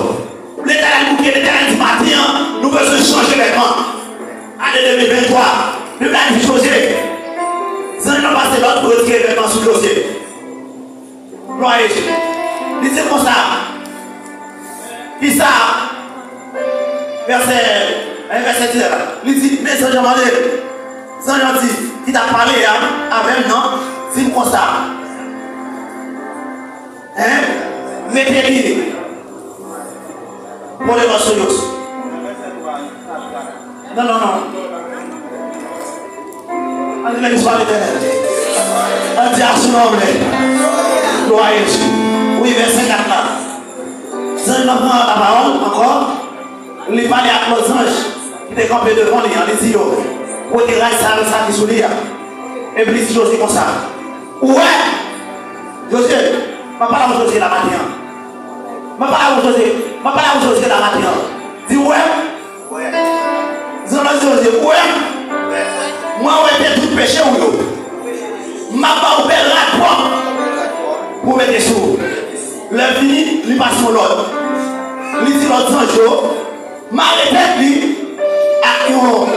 Letènèl bouke, Letènèl di, maten an, nou bezwen chanje vètman. Ane de mil venntwa, Bib la di Jozye, zanj lan pase lòd pou retire vètman sou Jozye. Glwa a Jezi. Li di konsa, kisa, vèsè, eh, vèsè disèt la. Li di, men zanj lan mande, zanj lan di, ki t ap pale a, avè m nan, di m konsa, hein, mete li pou levanjil yo. Non, non, non. Ann di legliz pa Letènèl. Ann di a sou non w. Glwa a Jezi. Wi, vèsè kat la. Zanj lan pran lapawòl ankò. Li pale ak lòt zanj ki te kanpe devan li an. Li di yo, wete rad sal sa ki sou li a. Epi li di Jozye konsa, ou wè? Jozye, m ap pale avè w Jozye la maten an. M ap pale avè w Jozye. M ap pale avè w Jozye la maten an. Di, ou wè? Zanj lan di Jozye, ou wè? Mwen wete tout peche w yo. M ap ba w bèl rad pwòp pou w mete sou ou. Lè l fini, li pase yon lòd. Li di lòt zanj yo, mare tèt li ak yon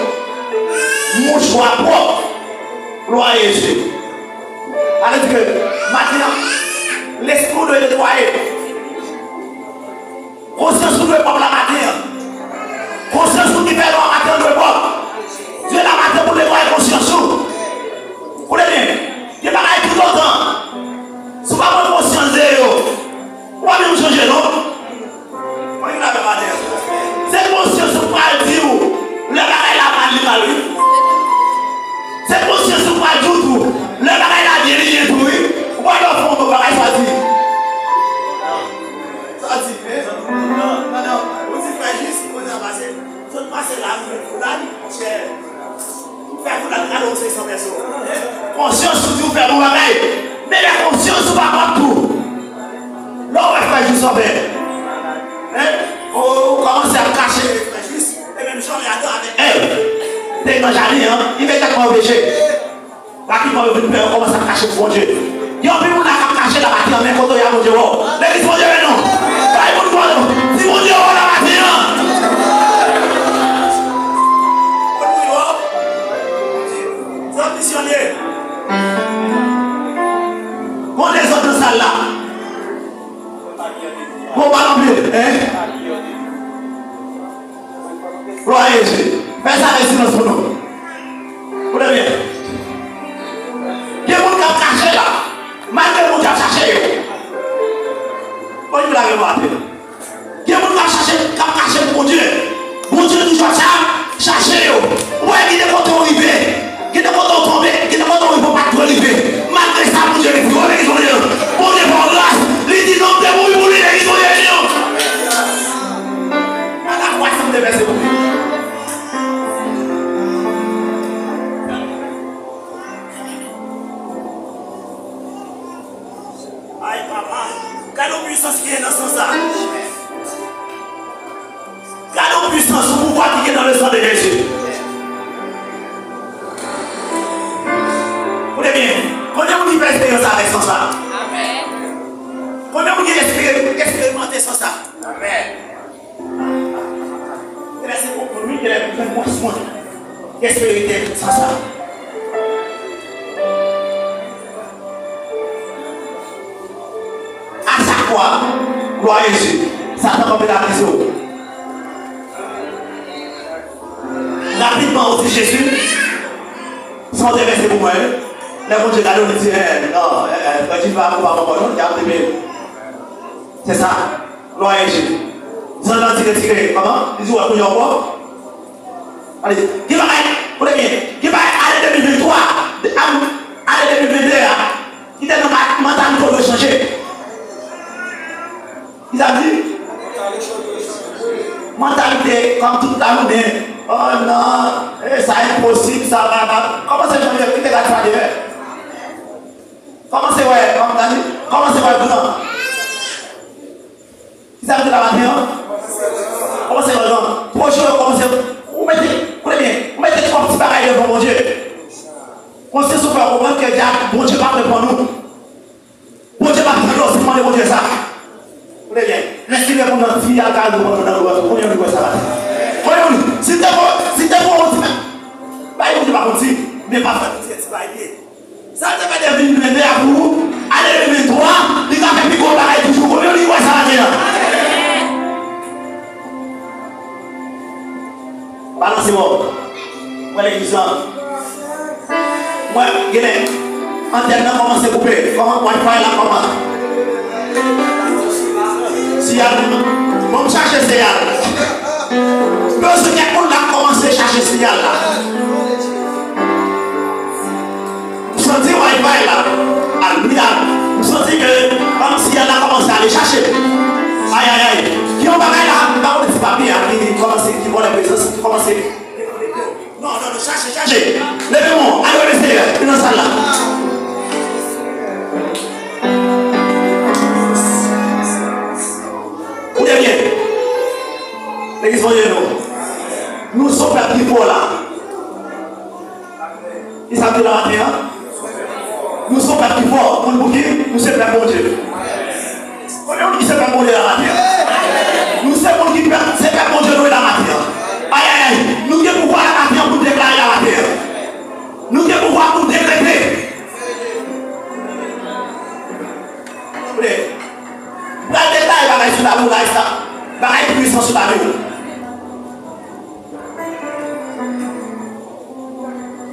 mouchwa pwòp. Glwa a Jezi. Sa vle di ke maten an, lespri w dwe netwaye. Konsyans ou dwe pwòp la maten an. Konsyans ou ki fè lwa maten an dwe pwòp. Dye la maten pou netwaye konsyans ou. Koute byen, gen bagay tout lontan, si w pa pran konsyans de yo, ou pa menm chanje non. Mwen vin avè maten an. Se konsyans ou pral di w lè bagay la Fè moun nan kado se san pèso. Konsyans ou di w fè bon bagay. Men lè konsyans ou pa kont tou. Lè w wè frè Jis fè. Hein? Ou kòmanse ap kache frè Jis. E menm jan Adan avèk Èv. Te nan jaden an, li mete kò yo peche. Rapidman, yo vin pè, yo kòmanse ap kache pou Bondye. Gen anpil moun la k ap kache la maten an, men kote w ye a, Bondye wè w. Legliz, Bondye wè nou. Bay moun bò nou. Di, Bondye wè w la maten an. Bondye wè w. Zòt misyonè. Gon dezòd nan sal la. Gon pale anpil, hein? Glwa a Jezi. Fè sa nan silans pou nou. Koute byen. Gen moun k ap kache la. Malgre Bondye ap chache yo. Bondye lage mwen atè. Gen moun k ap chache, k ap kache pou Bondye. Bondye toujou ap cha-, chache yo. Ou wè, gen de kote w rive. Gen de kote w tonbe, gen de kote w rive, w pa t dwe rive. Malgre sa, Bondye reveye w, legliz Bondye. Bondye fè w gras, li di non, m te mouri pou li, legliz Bondye, non. Gade a kwa sa m te vèse pou li. Ay, papa, gade yon pwisans ki gen nan san sa. Gade yon pwisans, yon pouvwa ki gen nan le san de Jezi. Koute byen, konbyen moun ki fè eksperyans avèk san sa? Konbyen moun ki eksperimante san sa? Amèn. Genlè se konprann wi, genlè pou fè pwasman. Espirite san sa. A chak fwa, glwa a Jezi, Satan kanpe la akize w. Rapidman, ou di, Jezi, san w te vèse pou mwen, lè Bondye gade w, li di, eh, non, eh, eh, frè Jezi pa konprann ankò, non, li ap tebe. Se sa. Glwa a Jezi. Zanj lan tire, tire. Kòman? Li di, wè, kounye a w pwòp. Ale, gen bagay, koute byen, gen bagay, ane de mil venntwa, de, am, ane de mil vennde a, ki te nan ma-, mantalite w dwe chanje. Ki sa m di? Mantalite, kòm tout la jounen, oh non, eh, sa enposib, sa pa, pa. Kòmanse chanje, kite gad sa dèyè. Kòmanse wè, kòm, gade, kòmanse wè gran. Kisa m di la maten an? Kòmanse wè gran. Pwoche yo kòmanse. Ou mete, koute byen, ou mete twòp ti bagay devan Bondye. Konsyans ou fè w konprann ke dyab, Bondye p ap reponn ou. Bondye p ap tann ou si w mande Bondye sa. Koute byen. Lè Senyè konn nan fi al kay nou konn nan lou konbyen moun wè sa maten? Konbyen moun? Si te pou, si te pou yon ti bagay Bondye pa konn di, men pafwa se ti bagay li ye. Sa l te fè de mil vennde a pou ou, ane de mil venntwa, li ka fè pi gwo bagay toujou. Konbyen moun ki kwè sa maten an? Balanse bò. Mwen legliz lan. Mwen genlè antèn nan kòmanse koupe. Kòman wifi la kòman? Siyal. Bon, m chache siyal. Bezwen kèk moun la kòmanse chache siyal la. M santi wifi la. Alelouya. M santi ke, um, siyal la kòmanse ale chache. Ay, ay, ay. Gen yon bagay la, m pa konnen si papi a ki kòmanse, ki vòlè prezans, ki kòmanse. Non, non, non, chache, chache. Leve men w, ale wè Senyè, li nan sal la. Koute byen. Legliz Bondye nou. Nou se yon pèp ki fò la. Ki sa m di la maten an? Nou se yon pèp ki fò. Konn pou ki? Nou se pèp Bondye. Konbyen moun ki se pèp Bondye la maten an? Nou se moun ki pèp, se pèp Bondye nou ye la maten an. Ay, ay, ay. Nou gen pouvwa la maten an pou n deklare la maten an. Nou gen pouvwa pou n dekrete. Koute. M pral deklare bagay sou lavi w la, sa. Bagay pwisan sou lavi w.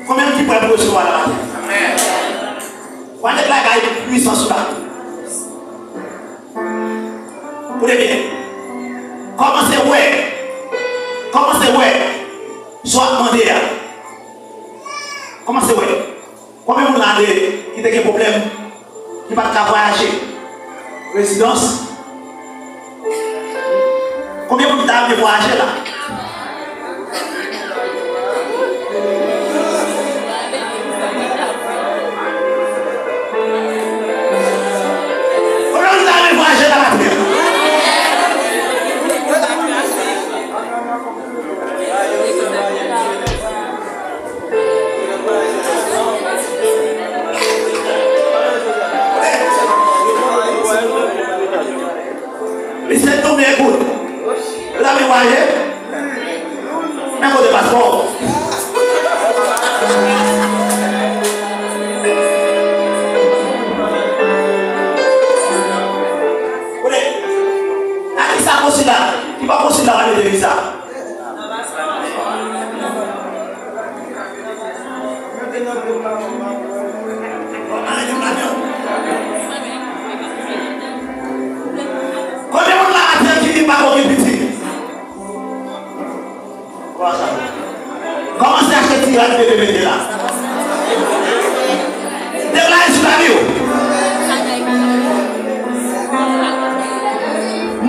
Konbyen moun ki prè pou resevwa la maten? Amèn. W a deklare bagay pwisan sou lavi w. Koute byen. Kòmanse wè. Kòmanse wè. Sa w ap mande a. Kòmanse wè. Konbyen moun la de ki te gen pwoblèm, ki pa t ka vwayaje? Rezidans. Konbyen moun ki ta renmen vwayaje la? Paye? Men kote paspò w? Kote? A kisa konsila? Ki bò konsila va mete viza? Konbyen moun la maten ki di pa gen pitit? Kòmanse achte ti rad bebe mete la. Deklare sou lavi w.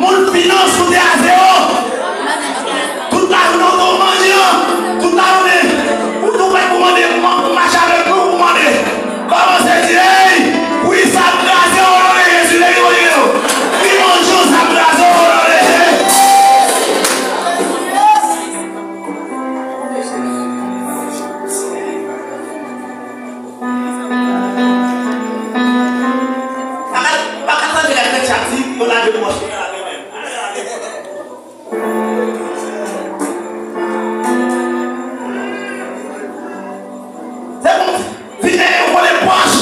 Moun finans ou te a zewo. Tout lajounen ou te yon mandyan. Tout lajounen ou tou prèt pou mande pou mache avèk nou pou mande. Kòmanse di, ey, wi, sa ap kraze o non de Jezi, leve men w. Wi, manjan, sa ap kraze o non de Jezi. Pa ka, pa ka tande lè tèt chak di, yo lave pòch, yo lave men. Se pou vin e vole pòch.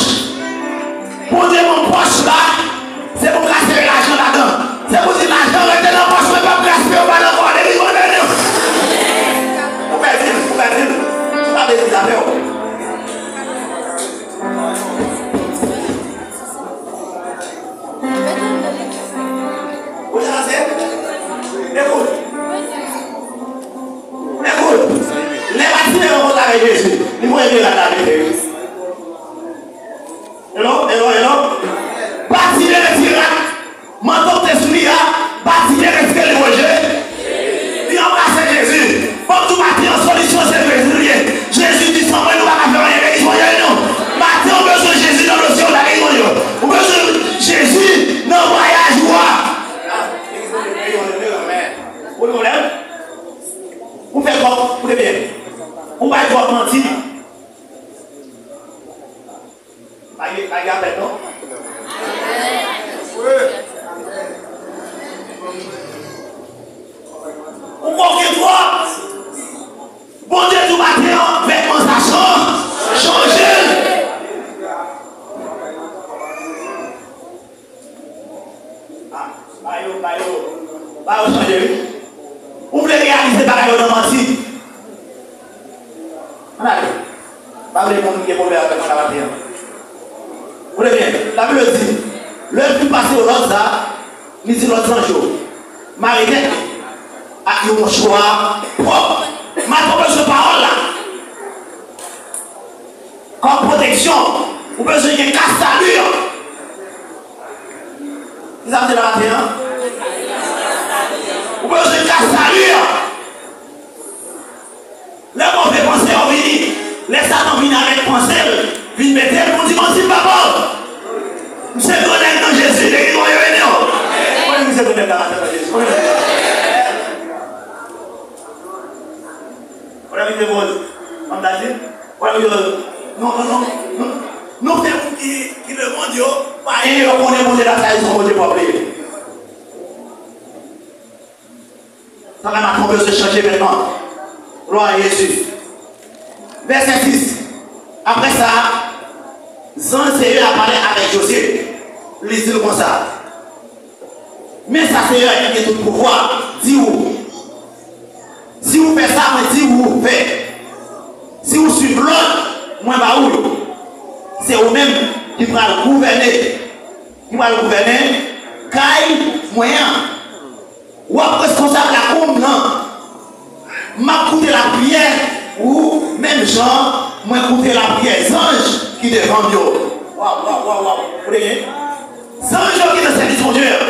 Bondye ban pòch la. Se pou ka sere lajan ladan. Se pou di lajan rete nan pòch mwen, p ap gaspiye, pa nan kò de li, mande li. Ou pèdi l, ou pèdi l. Ou pa pèdi l, afè w. Ou chanje? Ekout. Ekout. Lè Batimeyo koze avèk Jezi, li voye vye rad la mete wi. Hello, hello, hello. Batimeyo retire rad, manto k te sou li a, Batimeyo retire li voye. Li anbrase Jezi. Fòk tou maten an, solisyon se Jezi li ye. Jezi di, san mwen, nou pa ka fè anyen, men li sonje nou. Maten, ou bezwen Jezi nan dosye w la, li sonje w. Ou bezwen Jezi nan vwayaj ou a. Ou gen pwoblèm? Ou fè twòp, ou te byen. Ou bay twòp manti. Pa gen, pa gen apèl non. Ou koke twòp. Bondye di w maten an, vètman sa chan-, chanje l. Ah, ba yo, ba yo, ba yo chanje wi. Ou vle reyalize bagay yo nan manti. Ann ale. Pa vle moun gen pwoblèm avèk mwen nan maten an. Koute byen, Labib di, lè l fin pase yo lòd sa, li di lòt zanj yo, mare tèt li ak yon mouchwa pwòp. Maten w bezwen pawòl la. Kòm pwoteksyon, ou bezwen gen kas sali an. Kisa m di la maten an? Ou bezwen kas sali an. Lè move panse yo vini, lè Satan vini avèk panse l, vin mete l pou di manti papa w. Misye grannèg nan Jezi, legliz mwen yo ede w. Konnen misye grannèg la maten nan Jezi. Konnen misye. Konnen misye voye. Manm Dadi. Konnen misye voye. Non, non, non. Non. Nou se moun ki, ki lemonn yo, payen yo konnen Bondye Nazaret se yon Bondye pwòp li ye. Sa fè maten w bezwen chanje vètman. Glwa a Jezi. Vèsè sis. Apre sa, zanj Senyè a pale avèk Jozye. Li di l konsa, men sa Senyè a ki gen tout pouvwa di w, si w fè sa mwen di w fè, si w suiv lòd mwen ba w yo, se ou menm ki pral gouvène, ki pral gouvène kay mwen an. W ap reskonsab lakou m nan. M ap koute lapriyè ou menm jan mwen koute lapriyè zanj ki devan m yo. Waw, waw, waw, waw. Kote gen? Zanj yo ki nan sèvis Bondye an.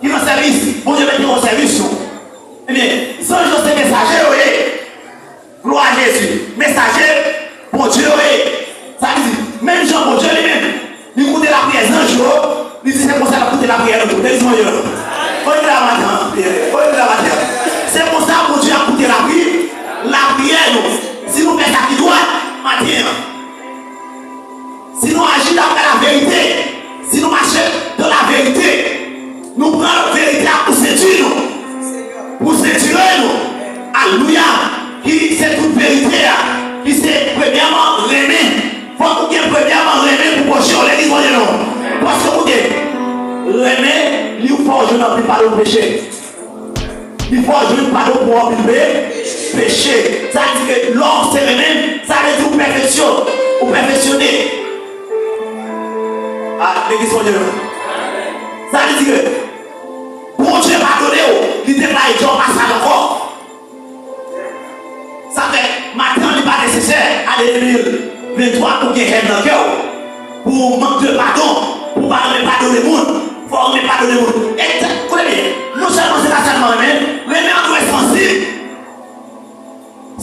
Ki nan sèvis. Bondye mete yo nan sèvis nou. Ebyen, zanj yo se mesaje yo ye. Glwa a Jezi. Mesaje Bondye yo ye. Sa vle di, menm jan Bondye li menm, li koute lapriyè zanj yo, li di se konsa l ap koute lapriyè nou tou. Legliz mwen yo. Kote nou la maten an? Kote nou la maten an? Se konsa Bondye ap koute lapri, lapriyè nou. Si nou fè sa ki dwat maten an, si nou aji daprè laverite, si nou mache dan laverite, nou pran verite a pou senti nou. sentire nou. Alelouya. Ki se tout verite a. Ki se premyèman renmen. Fòk ou gen premyèman renmen pou pwochen w. Legliz Bondye non. Paske koute, renmen, li fè w jwenn anpil padon peche. Li fè w jwenn padon pou anpil pe-, peche. Sa di ke lè w se renmen, sa vle di ou pèfeksyon-, ou pèfeksyone. A, legliz Bondye non. Sa vle di ke Bondye padone w, li deklare ke w pa sal ankò. Sa fè, maten an, li pa nesesè, ane de mil venntwa, pou gen hèn nan kè w, pou w mank de padon, pou w pa renmen padone moun, fò w renmen padone moun. E, koute byen, non sèlman se pa sèlman renmen, renmen an dwe sansib.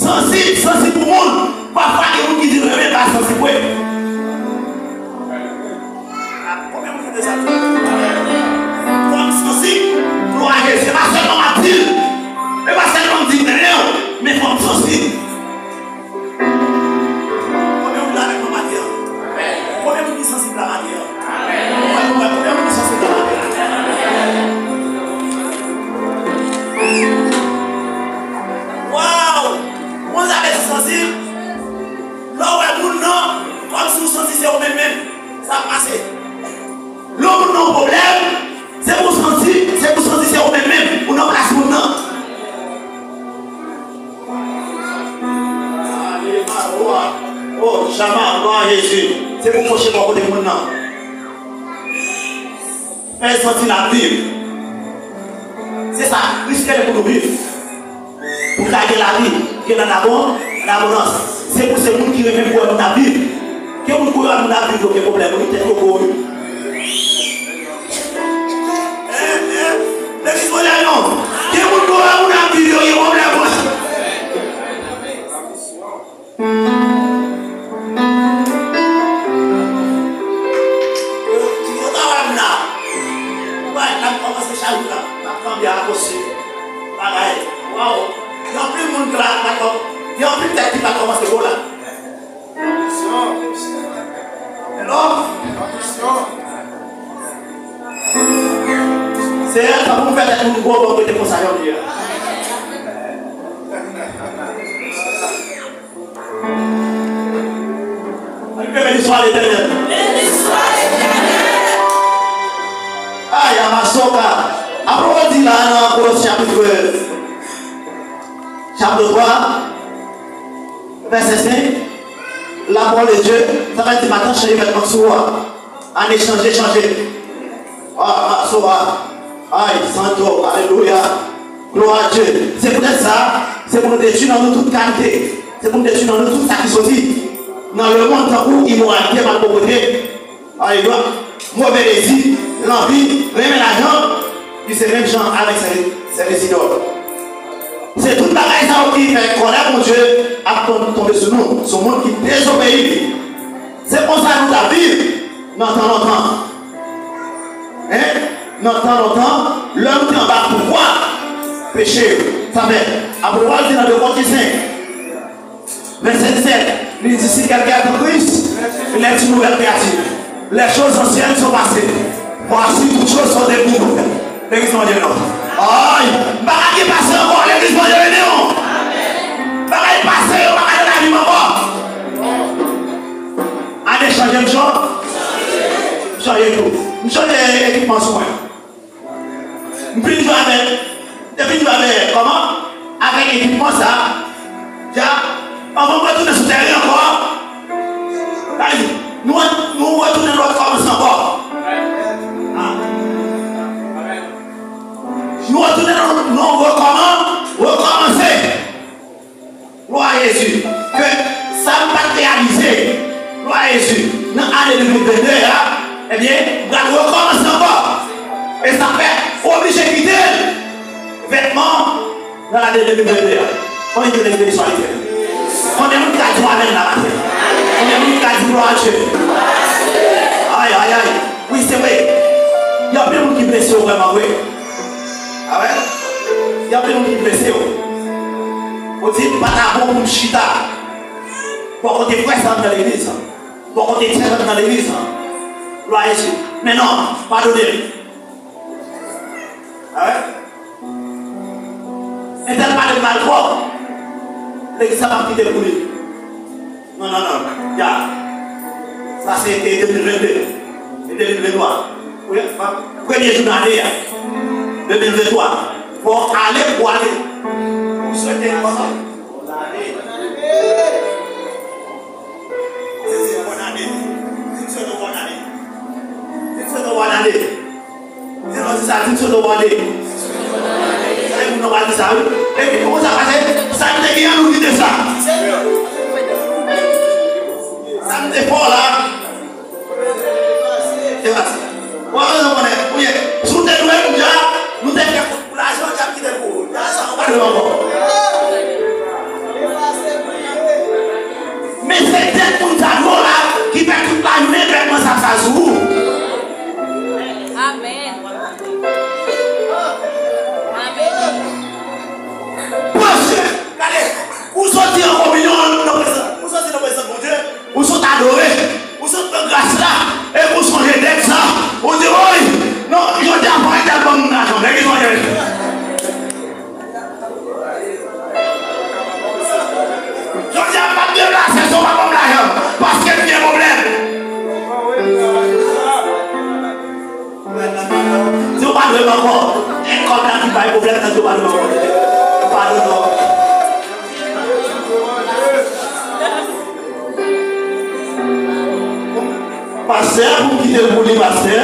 Sansib, sansib pou moun. Pafwa gen moun ki di renmen pa sansib vre. Konbyen moun ki te sa tou? Fò m sansib. Glwa a Jezi. E pa sèlman m ap di l. E pa sèlman m di m renmen w. Men fò m sansib. Konbyen moun la avèk mwen maten an? Konbyen moun ki sansib la maten an? Konbyen moun ki sansib la maten an? Waw! Moun sa vle di sansib. Lè w wè moun nan, kòmsi w santi se ou menm menm, sa ap pase. Lè w moun nan yon pwoblèm, se pou w santi, se pou w santi se ou menm menm, ou nan plas moun nan. Oh, Shama, glwa a Jezi. Se pou w pwoche bò kote moun nan. Fè l santi l ap viv. Se sa Kris rele pou nou viv. Pou ta gen lavi, gen l an abon-, an abondans. Se pou se moun ki renmen pou wè moun ap viv. Gen moun ki wè moun ap viv, yo gen pwoblèm, wi, tèt yo gwo, wi. Eh, eh, legliz Bondye non. Gen moun ki wè moun ap viv, yo gen pwoblèm, wi. Yo, yo ta wè m la. Bagay la kòmanse chak jou la. M ap kanpe a kote bagay. Waw. Gen anpil moun ki la, la kò-, gen anpil tèt ki pa kòmanse gwo la. Hello? Seyè, tanpri fè tèt moun gwo, bon, rete konsa, jan m ye a. Ann beni swa Letènèl. Ay, amasoka. Apre w di la nan Kolosyen chapit, chapit twa, vèsè senk, la parole de Dieu, sa vle di maten chanje vètman sou ou a. Ane chanje, chanje. Ah, ah, so, ah. Ay, santo, alelouya. Glwa a Dye. Se poutèt sa, se pou nou detwi nan nou tout kalite. Se pou nou detwi nan nou tout sa ki soti nan lemonn, tankou imoralite, malpwòpte, alelouya, move dezi, lanvi, renmen lajan, ki se menm jan avèk sèvis, sèvis idòl. Se tout bagay sa yo ki fè kòlè Bondye ap ton-, tonbe sou nou, sou moun ki dezobeyi li. Se konsa nou t ap viv nan tan lontan. Hein? Nan tan lontan, lè nou te anba pouvwa peche yo. Sa fè, apre Pòl di nan de Korentyen senk, vèsè disèt, li di, si quelqu'un est en Christ, il est une nouvelle créature. Les choses anciennes sont passées. Voici toutes choses sont devenues nouvelles. Legliz Bondye non. Ay, bagay ki pase ankò, legliz Bondye non. Bagay pase yo, bagay nan lavi m ankò. Ane chanje m chanje. M chanje tou. M chanje ekipman sou mwen. M fin jwe avèk, te fin jwe avèk, kòman? Avèk ekipman sa. Dja, anvan m retounen sou tèren ankò. Ay, nou, nou retounen, nou rekòmanse ankò. Ah. Nou retounen, nou, nou rekòman-, rekòmanse. Glwa a Jezi. Ke sa m pa t reyalize, glwa a Jezi, nan ane de mil vennde a, ebyen, m pral rekòmanse ankò. E sa fè, oblije kite l. Vètman, nan ane de mil vennde a. Konbyen de legliz Bondye? Konbyen moun ki ka di amèn la maten? Konbyen moun ki ka di glwa a Dye? Ay, ay, ay. Wi, se vre. Gen anpil moun ki blese yo vrèman vre. Amèn. Gen anpil moun ki blese yo. Ou di, pa ta bon pou m chita bò kote frè sa nan legliz. Bò kote sè sa nan legliz. Glwa a Jezi. Men non, padone l. Amèn. Entèl pale m mal twòp. Legliz sa p ap kite l pou li. Non, non, non. Ya. Sa se te de mil vennde. E de mil venntwa. Premye, premye jou nan ane a. De mil venntwa. Fò w ale pou ale. Ou swete konsa. Se, se bòn ane. Di m swete w bòn ane. Di m swete w bòn ane. Di lòt di sa, di m swete w bòn ane. Sa e moun nan pral di sa, wi. Epi, kòman sa pase? Sa m te gen an nou kite sa. Sa m te fè w la. Efase. Ou pa bezwen konnen, ou ye. Si w te dwe m, ja, nou te fè kout pou lajan, w t ap kite l pou ou. Ja, sa ou pa dwe ankò. Men se tèt moun sa yo la ki fè tout lajounen bèt mwen sa sa sou ou. Amèn. Amèn. Paske, gade, ou soti an kominyon nan prezans, ou soti nan prezans Bondye, ou sot adore, ou sot pran gras la, epi ou sonje dèt sa, ou di, woy, non, jodi a fò entèl ban m lajan, nèg ki sonje. Jodi a m p ap deplase si w pa ban m lajan, paske m gen pwoblèm. Si w pa dwe m ankò, e kòb la ki bay pwoblèm nan, si w pa dwe m ankò, padon non. Pastè, pou m kite l pou li, pastè.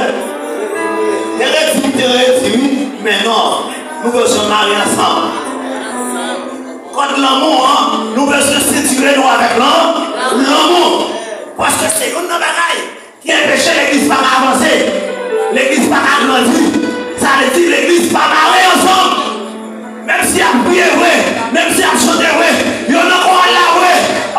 Te redi, te redi, wi. Men non, nou bezwen mare ansanm. Kòd lanmou an, nou bezwen sentire nou avèk lan, lanmou. Paske se youn nan bagay ki enpeche legliz pa ka avanse, legliz pa ka grandi. Sa vle di legliz pa mare ansanm. Menm si y ap priye vre, menm si y ap chante vre, yo nan koral la vre,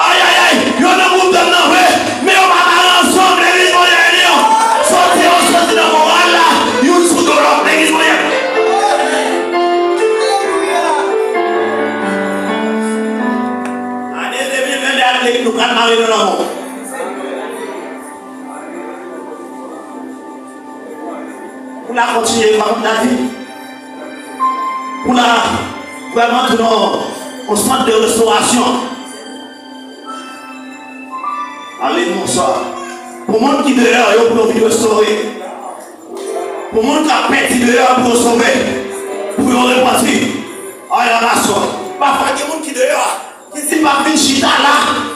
ayayay, yo nan gwoup dòm nan vre, men yo pa mare ansanm. Legliz Bondye ini an, soti yo soti nan koral la, youn sou do lòt. Legliz Bondye. Ane de mil vennde a, nou pral mare nan lanmou. Pou n a kontinye pa konn dati. Pou n a vrèman tounen yon, yon sant de restorasyon. Ale, bonswa. Pou moun ki deyò yo, pou yo vin restore. Pou moun k ap pèdi deyò, pou yo sove. Pou yo repanti. Ay, ann asò. Pafwa, gen moun ki deyò a. Ki di m ap vin chita la,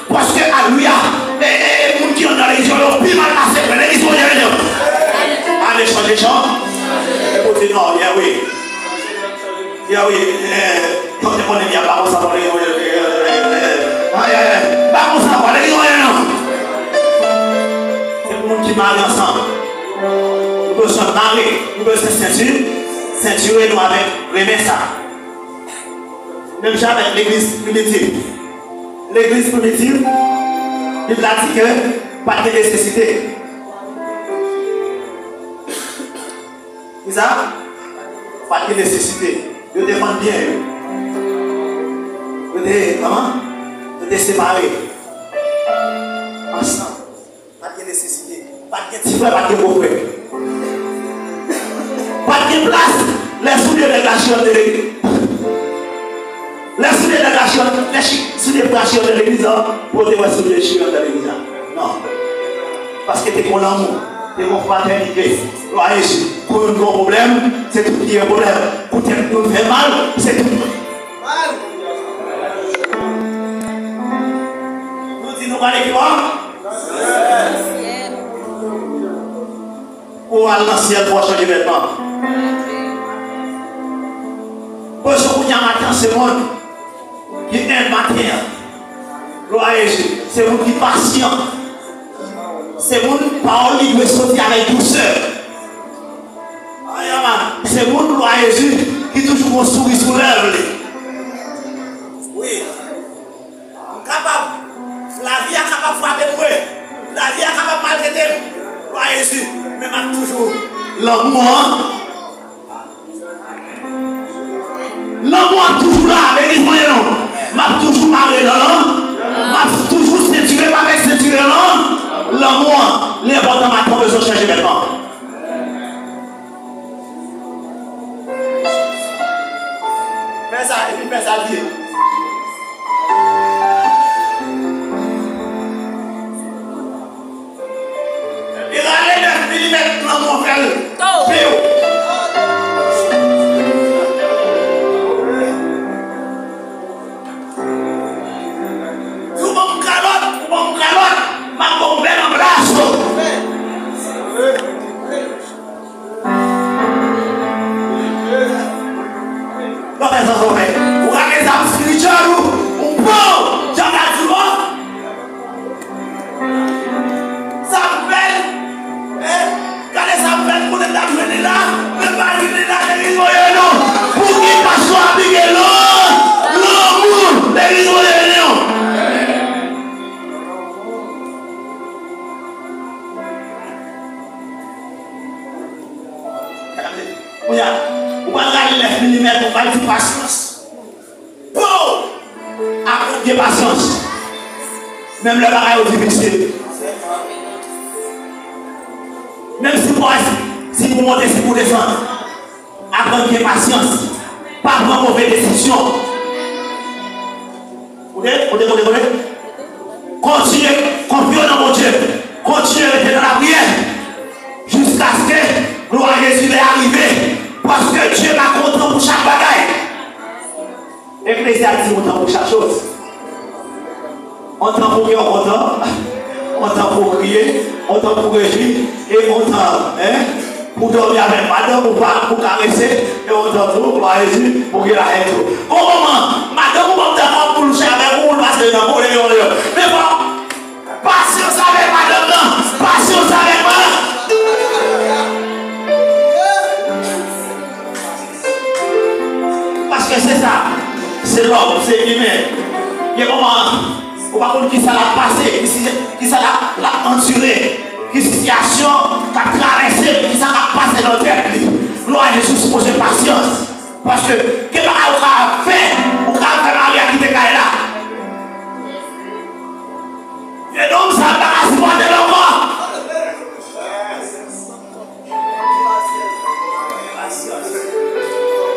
paske, alelouya, e, e, e moun ki anndan legliz yo, yo pi mal pase mwen. Legliz Bondye, ale chanje chan. E pou di non, yeah, wi. Yeah, wi. Eh, kote konnen byen, pa konsa, pa konsa, pa konsa, pa konsa, legliz Bondye, non. Se pou moun ki mare ansanm. Nou bezwen mare, nou bezwen senti, sentire nou avèk renmen sa. Menm jan avèk legliz primitiv. Legliz primitiv, Bib la di ke pa t gen nesesite. Kisa? Pa t gen nesesite. Yo te vann byen yo. Yo te, kòman? Yo te separe. Ansanm. Pa t gen nesesite. Pa t gen ti frè, pa t gen gwo frè. Pa t gen plas. Lè soulye nèg la chire anndan legliz. Lè soulye nèg la chire anndan, lè chi-, soulye frè a chire anndan legliz la, pou yo te wè soulye chire anndan legliz la. Non. Paske te gen lanmou, te gen fratènite. Glwa a Jezi. Kou youn gen pwoblèm, se tout ki gen pwoblèm. Kou tèt youn fè mal, se tout. Nou di nou pale ki bò? Pou w al nan syèl, fò w chanje vètman. Bezwen kounye a maten an, se moun ki enb maten an. Glwa a Jezi. Se moun ki pasyan. Se moun pawòl li dwe soti avèk dousè. Ayama, se moun, glwa a Jezi, ki toujou gon souri sou lèv li. Wi. M kapab, lavi a kapab frape m vre, lavi a kapab maltrete m, glwa a Jezi, men m ap toujou lanmou an. Lanmou an ap toujou la, legliz mwen non. M ap toujou mare nan lan, m ap toujou sentire m avèk sentire lan, lanmou an. Li enpòtan, maten w bezwen chanje vètman. Fè sa, epi Fè sa l ye. Li rale nèf milimèt lanmou an fè l piw. Si w ban m kalòt, ou ban m kalòt, m ap ba w bèl anbras. Bagay sa fò fè. Ou rale zam espirityèl ou, ou pran w, jan w di w. Sa m fè l, eh, gade sa m fè l, konnen m t ap jwenn li la, men m pa jwenn li la, legliz mwen ye non. Pouki pastè a pike lan, lanmou, legliz mwen ye non. Kounye a, ou pral rale nèf milimèt, ou pral di pasyans. Bon! Aprann gen pasyans. Menm lè bagay yo difisil. Menm si pou, si pou monte, si pou desann. Aprann gen pasyans. Pa pran move desizyon. Koute, koute, koute, koute. Kontinye konfye w nan Bondye. Kontinye rete nan lapriyè. Jiskaske glwa a Jezi lè a rive. Paske Dye pa kontan pou chak bagay. Eklezyas di yon tan pou chak choz. Yon tan pou kè w kontan, yon tan pou w kriye, yon tan pou w rejwi, e yon tan, en, pou w dòmi avèk madanm ou pa, pou w karese, e yon tan tou, glwa a Jezi, pou w gen lajè tou. Gon moman, madanm ou p ap dakò pou l kouche avèk ou, pou l pase nan kou, li gen yon lè. Men bon, pasyans avèk madanm nan, pasyans avèk madanm. Paske se sa, se lòm, se imen. Gen moman, ou pa konn kisa l ap pase, kisa, kisa l ap, l ap andire, ki sitiyasyon k ap travèse, kisa k ap pase nan tèt li. Glwa a Jezi, sipoze pasyans. Paske gen bagay ou ka fè, ou ka fè mari a kite kay la. Vye nonm sa pa ka sipòte l ankò.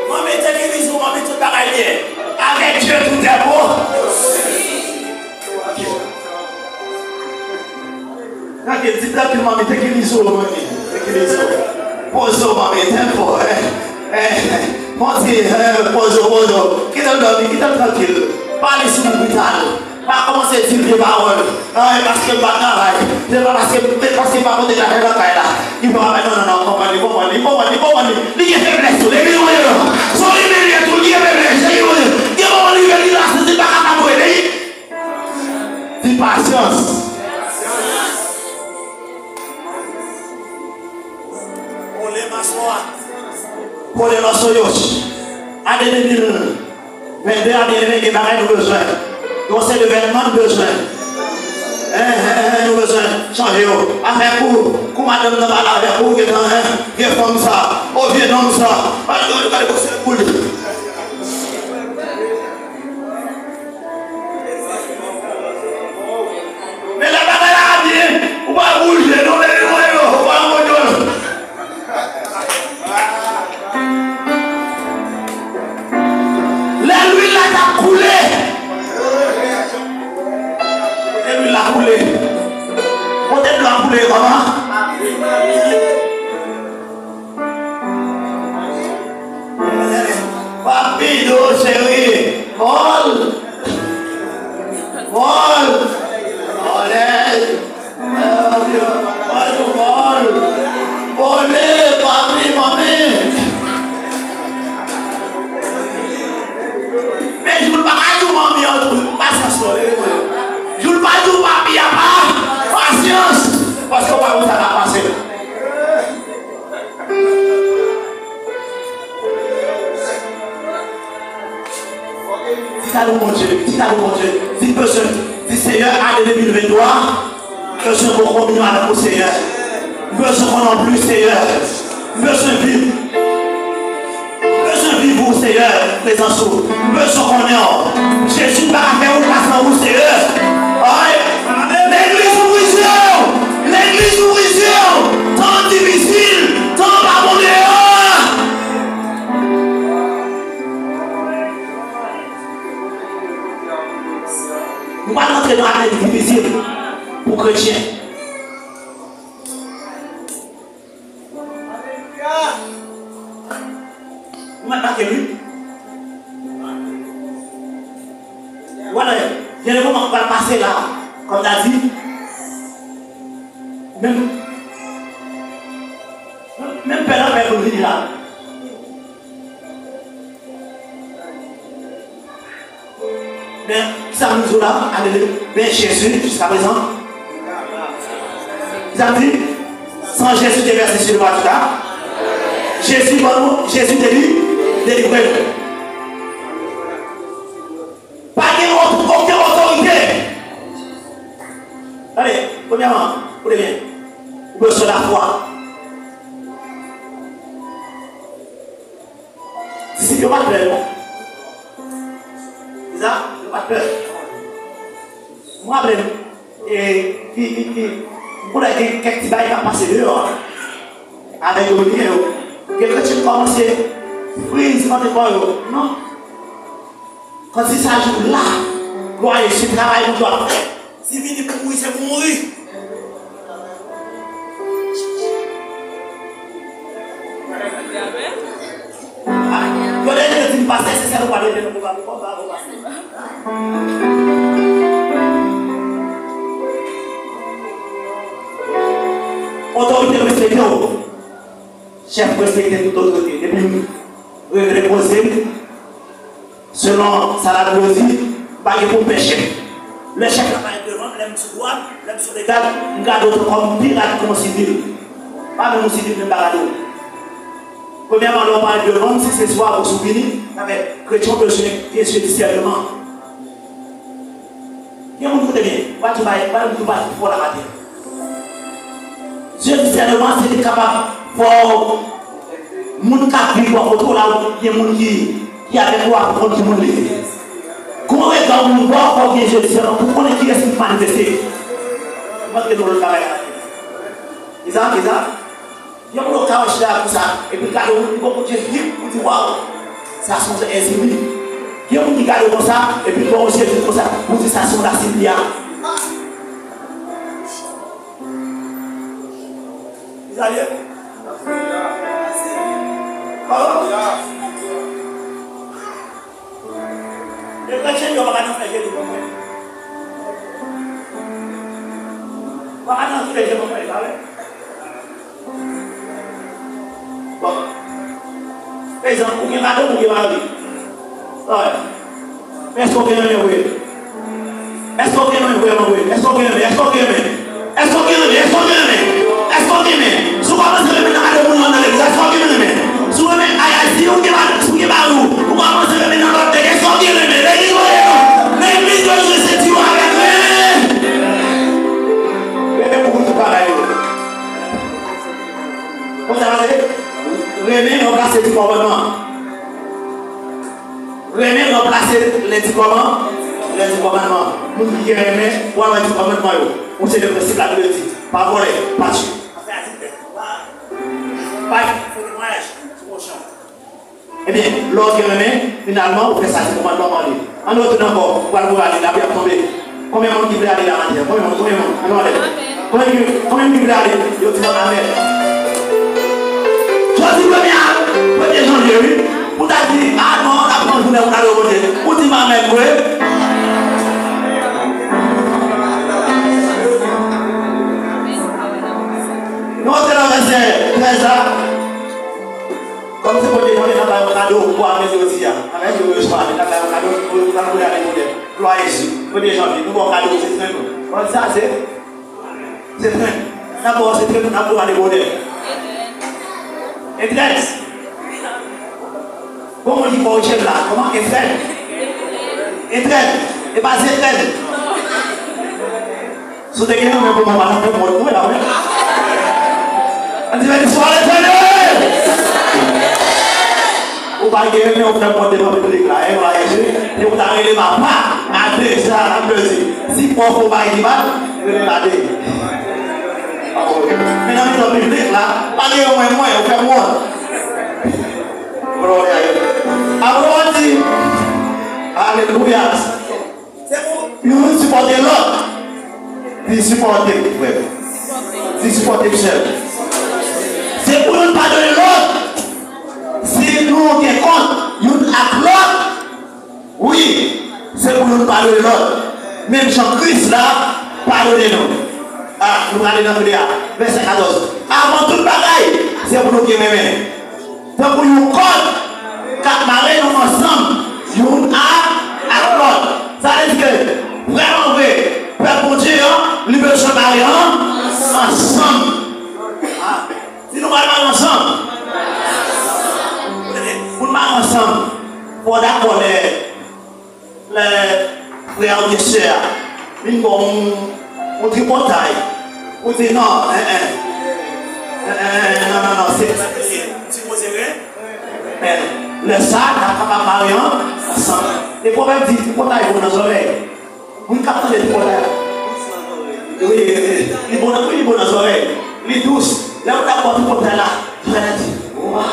Manmi, take it easy, manmi, tout bagay byen. Avec Dieu, tout est bon. Gade, di trankil, manmi, take it easy, manmi. Take it easy. Poze w, manmi, tempo, eh. Eh, poze, eh, poze w, poze w. Kite l dòmi, kite l trankil. Pa ale sou li brital. Pa kòmanse di l vye pawòl. An, e paske m pa travay. Se pa paske, se paske m pa pote lajan nan kay la. Li pa, non, non, non, konprann li, konprann li, konprann li, konprann li. Li gen feblès tou. Legliz mwen yo. Se yon imen li ye tou, li gen feblès. Legliz mwen yo. Gen moman li rive, li la santi l pa kapab rele. Li, li pasyans. Kole mason an. Kole mason yo. Ane de mil. Vennde a byen vennde, bagay nou bezwen. Yon seri de vètman nou bezwen. Hein, hein, hein, nou bezwen chanje yo. Afè kou, kou madanm nan pale avèk ou, gentan, hein, vye fanm sa, o vye nonm sa. Gade, gade, gade, gade, gade, gade. Men lè bagay la byen, ou pa bouje, non, men, men, men, ou pa bouje, non. Lè lwil la t ap koule. Kote lwil la koule? Kote dlo a koule, mama? Papi Do cheri, vòl. Vòl. Vòlè. Vòl, vòl. Vòle, papi, manmi. Men jou l pa ka di w manmi an tou, pasyans non, leve mwen. Jou l pa di w papi a pa, pasyans. Paske w pa konn sa k ap pase. Di sa nou Bondye, di sa nou Bondye. Di bezwen, di Seyè, ane de mil venntwa, m bezwen gon kominyon avèk ou, Seyè. M bezwen konnen w plis, Seyè. M bezwen viv. M bezwen viv ou, Seyè, prezans ou. M bezwen konnen w. Jezi, m pa ka fè wout la san ou, Seyè. Ay, legliz ouvri zye w. Legliz ouvri zye w. Tan difisil, tan pa bon deyò. Nou pral rantre nan ane difisil pou kretyen. Ou mèt make l, wi. Ou wè, gen de moman k pral pase la, kòm ta di, menm, menm pè nan pè pou vini la. Men, sa m di w la, alelouya, men Jezi, jiskaprezan. Sa di, sans Jésus déversé sur le bateau, Jésus, bon, Jésus délivre, délivré. Pa gen ot-, okenn otorite. Tande, premyèman, koute byen. Ou bezwen lafwa. Disip yo pa t pè, non. Se sa? Yo pa t pè. Mwen raple m, e, ki, ki, ki, m konnen gen kèk ti bagay k ap pase deyò a. Avèk yo, yo, gen kretyen k kòmanse friz, mande kò yo. Non. Kanti sa jou la, glwa a Jezi, travay Bondye ap fè. Si vini pou mouri, se pou mouri. Ah, yo lè yo di m pastè, se sèl ou pa rete nan konba pou konba, konba. Otorite respekte w. Chèf respekte tout otorite. Depi m re-, repoze m, selon sa Labib di, m pa gen pou m pè chèf. Lè chèf la parèt devan m, lè m sou dwat, lè m sou legal, m gade w tankou yon pirat, kòm yon sivil. Pa menm yon sivil, menm m pa gade w. Premyèman, lè w parèt devan m, si se swa ou sou vini, sa fè kretyen bezwen gen zye disèneman. Gen moun, koute byen, m pral di w bagay, m pral di w bagay ki fò la maten. Zye disèneman, se li k kapab fè w, moun k ap viv bò kote w la, oubyen moun ki, ki avèk ou a, pou konn ki moun li ye. Kon rega moun bò, fò w gen zye disèneman pou konnen kiyès ki manifeste. M antre nan lòt bagay la maten. Kisa, kisa? Gen moun yo ka wè chita la konsa, epi gade w, li poko gen hip pou di, "Waw, sa se yon enzibi." Gen moun ki gade w konsa, epi l ba w yon zye vit konsa, pou di, "Sa se yon lasibli a." Li sa ye? Oh. E kretyen yo pa ka nan fè je li pou mwen. Pa ka nan fè je pou mwen, pa vre? Bon. Peyizan, ou gen madanm, ou gen mari. Èske w gen renmen vre? Èske w gen renmen vrèman vre? Èske w gen renmen? Èske w gen renmen? Èske w gen renmen? Èske w gen renmen? Èske w gen renmen? Si w kòmanse renmen nan madanm ou nan legliz, èske w gen renmen? Si w renmen, ay, ay, si w gen madanm, si w gen mari w, ou kòmanse renmen nan lòt nèg, èske w gen renmen? Legliz voye nou. Legliz voye nou, se di w avèk renmen. Renmen pou tout bagay yo. Konsa pase, renmen ranplase di kòmandman. Renmen ranplase lè di kòman? Lè di kòmandman. Moun ki gen renmen, w ap di kòmandman yo. Ou se le prensip la Bib di. Pa vòlè, pa tiye. Pa fè adiltè. Pa, pa fè temwayaj sou pwochenn ou. Ebyen, lè w gen renmen, finalman, ou fè sa ti kòmandman mande. Ann retounen ankò, ou pral pou ale, lapli ap tonbe. Konbyen moun ki vle ale la maten? Konbyen moun? Konbyen moun? Ann ale. Konbyen ki, konbyen ki vle ale? Yo di m amèn. Jodi premye a, premye janvye, wi. Ou ta di, a non, n ap pran jounen pou n ale wè Bondye. Ou di m amèn, vre? Nou antre nan vèsè trèz la. Kòm se premye janvye, n ap ba yo kado pou ane jodi a. Amèn. Yo resevwa, n ap ba yo kado pou, pou, pou ane modèl. Glwa a Jezi. Premye janvye, nou ba w kado, se trenn ou. Bon, sa se, se trenn. N ap ba w, se trenn ou, n ap ba w ane modèl. E trèz. Bon, moun ki ba w chèn la, kòman? E trèz. E trèz. E pa se trèz. Si w te gen renmen pou mwen, w pa t ap fè m wont, wi, la, wi. An di, beni swa Letènèl! Ou pa gen renmen, ou fè m wont devan piblik la, e, glwa a Jezi. E ou ta rele m apa, a de, sa, a de, si pwòf ou bay li bat, rele m a de. Men nan mitan piblik la, pa gen yon mwen, mwen, ou fè m wont. Glwa a Jezi. Apre w di, alelouya. Se pou youn sipòte lòt. Di sipòte, frè. Di sipòte, sè. Se pou youn padone lòt. Si nou gen kont youn ak lòt, wi, se pou youn padone lòt. Menm jan Kris la padone nou. A, nou prale nan file a. Vèsè katòz. Avan tout bagay, se pou nou gen renmen. Tankou yon kòd k ap mare nou ansanm, youn ak, ak lòt. Sa vle di ke, vrèman vre, pèp Bondye an, li bezwen mare an, ansanm. A, si nou pral mare ansanm, pou n mare ansanm, fò w dakò lè Lè frè oubyen sè a vin ba w yon, yon tripotay, ou di, "Non, en, en. En, en, non, non, non, se pa sa ke se. Ti koze vre." Men, lè sa a, n ap kapab mare an, ansanm. E pwovèb di, tripotay bon nan zòrèy. Moun k ap tande tripotay la. Wi, wi, wi. Li bon nan, wi, li bon nan zòrèy. Li dous. Lè moun ap ba w tripotay la, zòrèy la di, "Waw,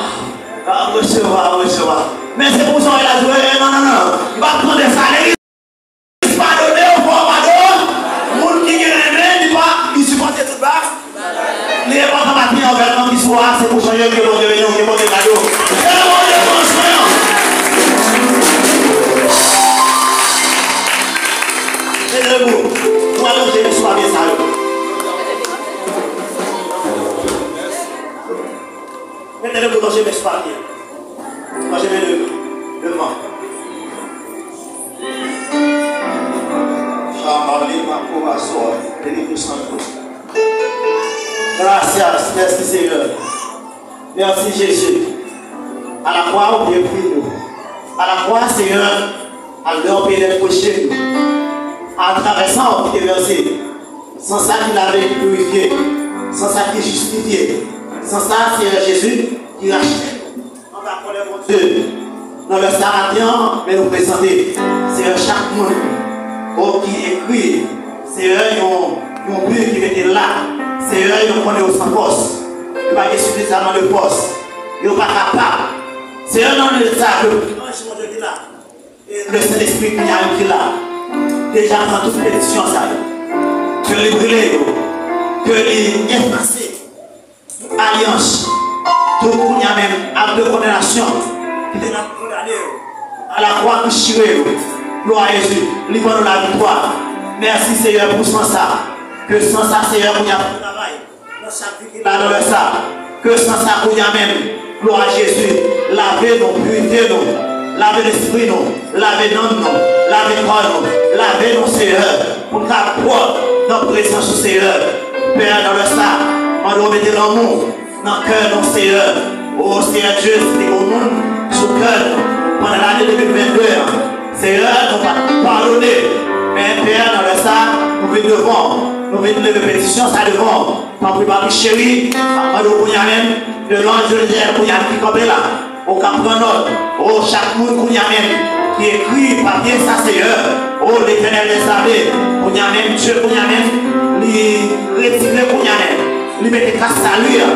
ah, resevwa, resevwa." Men se pou zòrèy la di, "Eh, non, non, non, non. M p ap tande sa." Legliz padone, ou fò padone. Moun ki gen renmen, li pa, li sipòte tout bagay. Li enpòtan maten an, gad nan ki swa, se pou chanje, ke Bondye beni w, ke Bondye gade w. Ke Bondye pran swen w. Mete debou. Ou alonje men sou papye sa yo. Mete debou, lonje men sou papye. Lonje men de-, devan. Shabali Makovaso, Espiritu Santo. Gracias, mèsi Senyè. Mèsi Jezi. A la kwa ou te pri nou. A la kwa, Senyè, al lè w peye dèt pwoche nou. Atravè san w ki te vèse. San sa ki lave, ki pirifye. San sa ki jistifye. San sa, Senyè Jezi, ki rachte nou. Anba kòlè Bondye, nan lè sa maten an, men nou prezante, Seyè, chak moun, o, ki ekri, Seyè, yon, yon bi ki mete la, Seyè, yo konnen yo san fòs, yo pa gen sifizaman de fòs, yo pa kapab. Seyè, nan lè sa, ke anj Bondye ki la, e le Sentespri ki la, ki la, deja pran tout petisyon sa yo, ke li brile yo, ke li efase. Tout alyans, tout kounye a menm, ak de kondanasyon ki te nan kondane yo, a la kwa ki chire yo. Glwa a Jezi, li ban nou laviktwa. Mèsi, Seyè, pou san sa. Ke san sa, Seyè, kounye a fè travay nan chak vi ki la nan lè sa. Ke san sa, kounye a menm, glwa a Jezi, lave nou, pirifye nou, lave lespri nou. Lave nanm nou, lave kò nou, lave nou, Seyè, pou n ka pwòp nan prezans ou, Seyè. Pè, nan lè sa, mande w mete lanmou nan kè nou, Seyè. O, Seyè Dye, si te gen yon moun sou kè nou pandan lane de mil vennde a, Seyè, nou pa t padone. Men, Pè, nan lè sa, nou vin devan w, nou vin leve petisyon sa devan w. Tanpri, Papi cheri, m ap mande w kounye a menm, de lanj de Letènèl kounye a ki kanpe la, ou ka pran nòt, o, chak moun kounye a menm ki ekri papye sa, Seyè, o, Letènèl dèzame, kounye a menm, Dye kounye a menm, li retire kounye a menm, li mete kras sali a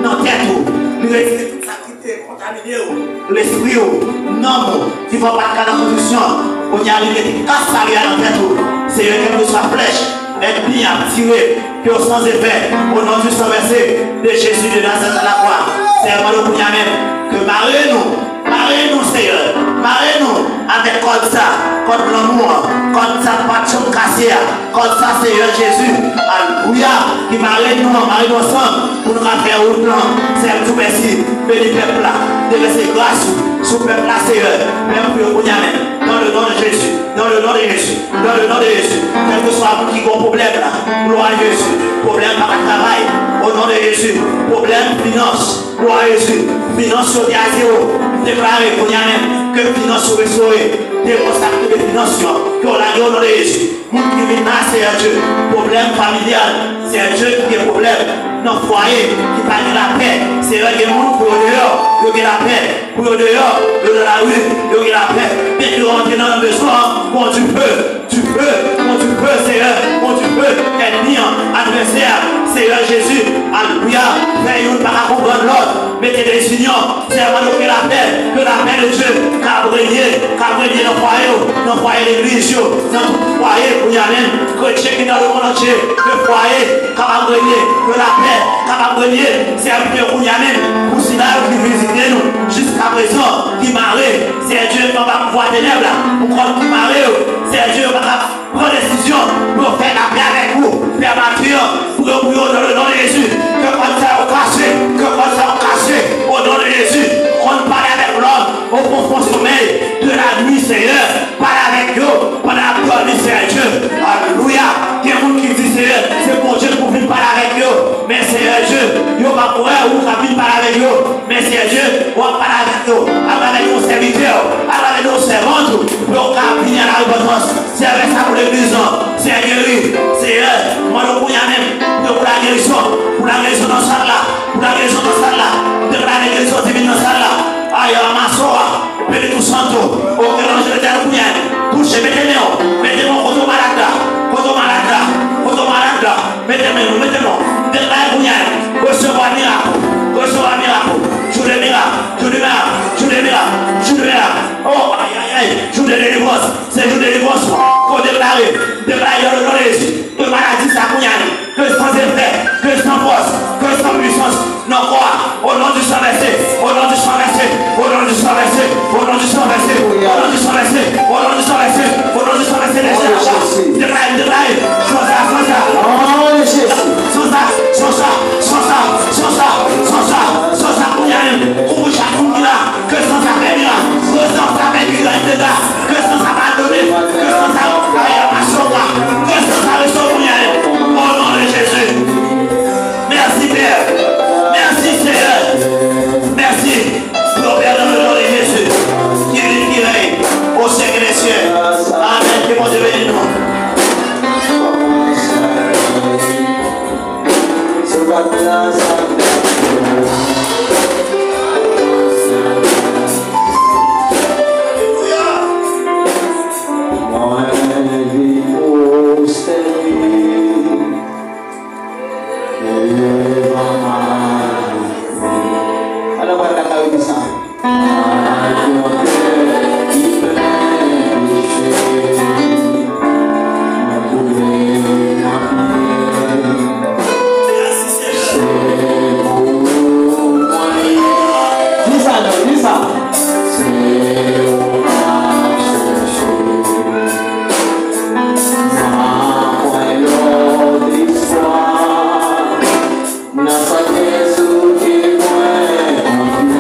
nan tèt ou, li retire tout sa ki te kontamine w, lespri w, nanm ou, ki fè w pa t ka nan kondiksyon, kounye a li mete kras sali a nan tèt ou, Seyè, kèlkeswa flèch ènmi ap tire, ke yo san efè, o non di san vèse de Jezi de Nazarèt a la kwa. Seyè, mande w kounye a menm, ke mare nou, mare nou, Seyè, mare nou avèk kòd sa, kòd lanmou an, kòd sa k pa t janm kase a, kòd sa, Seyè Jezi, alelouya, ki mare nou an, mare nou ansanm, pou nou ka fè wout lan. Seyè, m di w mèsi, beni pèp la, devèse gras ou sou pèp la, Seyè, pèp ou yo kounye a menm, dans le nom de Jésus, dans le nom de Jésus. Dans le nom de Jésus, kèlkeswa moun ki gen pwoblèm la, glwa a Jezi, pwoblèm pa ka travay, o non de Jezi, pwoblèm finans, glwa a Jezi, finans yo te a zewo, deklare kounye a menm ke finans yo restore, dekonstrakte de finans yo, ke w lage o non de Jezi. Moun ki vin la, Seyè Dye, pwoblèm familyal, Seyè Dye ki gen pwoblèm nan fwaye, ki pa gen lapè, Seyè gen moun pou yo deyò, yo gen lapè, pou yo deyò, yo nan lari, yo gen lapè, men ki rantre nan bezwen an, bon Dye pe. Tu peux, mon Dieu peut, Seigneur, mon Dieu peut. ènmi an, advèsè a, Seyè Jezi, alelouya, fè youn pa ka konprann lòt, mete dezinyon, Seyè, mande ke lapè, ke lapè de Dye, kab renye, kab renye nan fwaye yo, nan fwaye legliz yo, nan tout fwaye, kounye a menm, kretyen ki nan lemonn antye, ke fwaye kapab renye, ke lapè kapab renye, Seyè, priye kounye a menm, pou sila yo ki vizite nou, jiskaprezan, ki mare, Seyè Dye, anba pouvwa tenèb la, pou kòd ki mare yo, Seyè Dye, yo pa ka pran desizyon pou yo fè lapè avèk ou, Pè Matye, priye pou yo dans le nom de Jésus. Ke kòd sa yo kase, ke kòd sa yo kase, au nom de Jésus. Konn pale avèk lòm, au profond sommeil de la nuit, Seyè. Pale avèk yo pandan y ap dòmi, Seyè Dye. Alelouya. Gen moun ki di, Seyè, se Bondye pou vin pale avèk yo. Men, Seyè Dye, yo p ap wè ou k ap vin pale avèk yo. Men, Seyè Dye, w ap pale avèk yo atravè yon sèvitè, atravè yon sèvant, pou yo ka vini a la repantans. Seyè, fè sa pou legliz lan. Seyè, geri. Seyè, mande w kounye a menm pou, pou lagerizon. Pou lagerizon nan sal la. Pou lagerizon nan sal la. Deklare gerizon divin nan sal la. Aya, maso a. Espiritu Santo. Oke, lanj Letènèl kounye a. Touche, mete men w. Mete men w kote w malad la. Kote w malad la. Kote w malad la. Mete men w, mete men w. Deklare kounye a. Resevwa mirak. Resevwa mirak. Jou de mirak. Jou de mirak. Jou de mirak. Jou de mirak. Oh, ay, ay, ay. Jou de delivrans. Se jou delivrans ou. Ke w deklare, deklare dans le nom de Jésus, ke maladi sa kounye a, ke san efè, ke san fòs, ke san pwisans nan kò a. Au nom du sang versé, au nom du sang versé, au nom du sang versé, au nom du sang versé, au nom du sang versé, au nom du sang versé, au nom du sang versé, deklare, deklare, san sa, san sa. San sa, san sa, san sa, san sa, san sa, san sa kounye a menm, kouvri chak moun ki la. Ke san sa fè mirak. Ke san sa fè mirak, dega. Ke san sa padone. Ke san sa kaya masoka. Ke san sa reso kounye a. Au nom de Jésus. Merci, Père. Merci, Seigneur. Merci. Père, dans le nom de Jésus. Qui vit, qui règne au siècle des siècles. Amen. Que Bondye beni nou. Alò, mwen ta ka redi sa. Di sa non, di sa. Nan sa Jezi ke mwen konfye.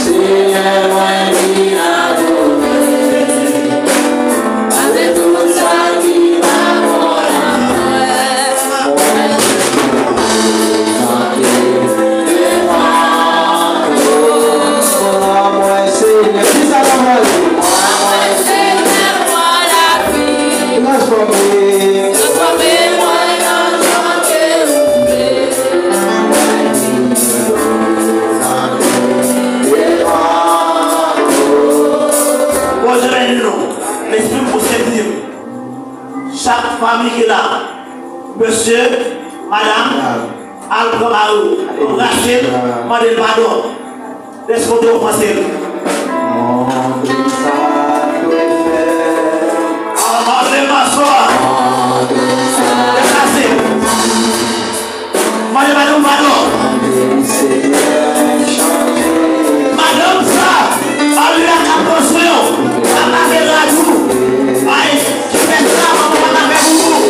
Senyè mwen vin adore. Avèk tout sa ki pa bon la mwen. Mwen chante devan ou. Mwen Senyè, di sa nan vwa. Mwen Senyè, mwen lavi. Transfòme. Bondye beni nou. Lespri m pou sezi m. Chak fanmi ki la, mesye, madanm, al pran mari w, anbrase l, mande l padon. Lèske w te ofanse l? Montre sa w dwe fè. Anbrase l aswè a. Deplase. Mande madanm ou padon. Madanm sa, alelouya, k ap pran swen w, k ap lave rad ou. Ay, ki fè sa, manman pa ka fè pou ou.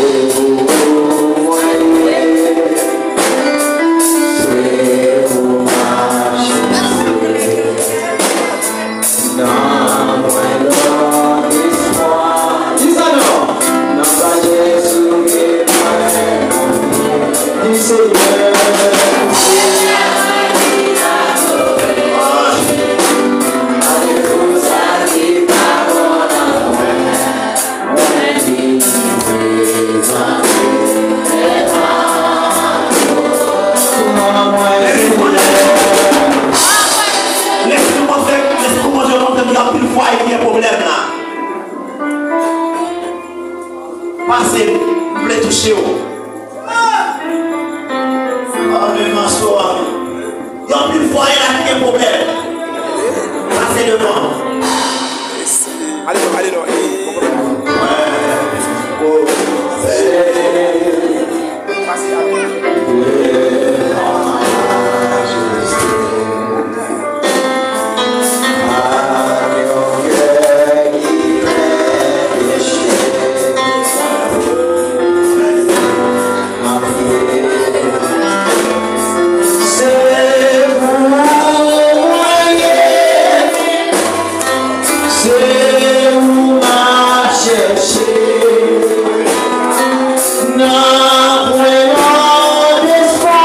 Pase, m vle touche w. Ah, men maswa. Gen anpil fwaye la ki gen pwoblèm. Pase devan. Ale non, ale non. Ey, bon, bon, bon. Pase a. Se ou m ap chèche. Nan pwen lòt espwa,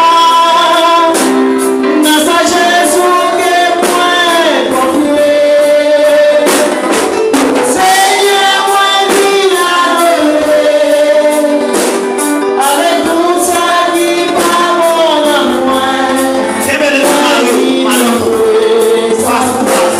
nan sa Jezi ke mwen konfye. Senyè, mwen vin adore avèk tout sa ki pa bon nan mwen. Kenbe levanjil, madanm. Fas pou fas.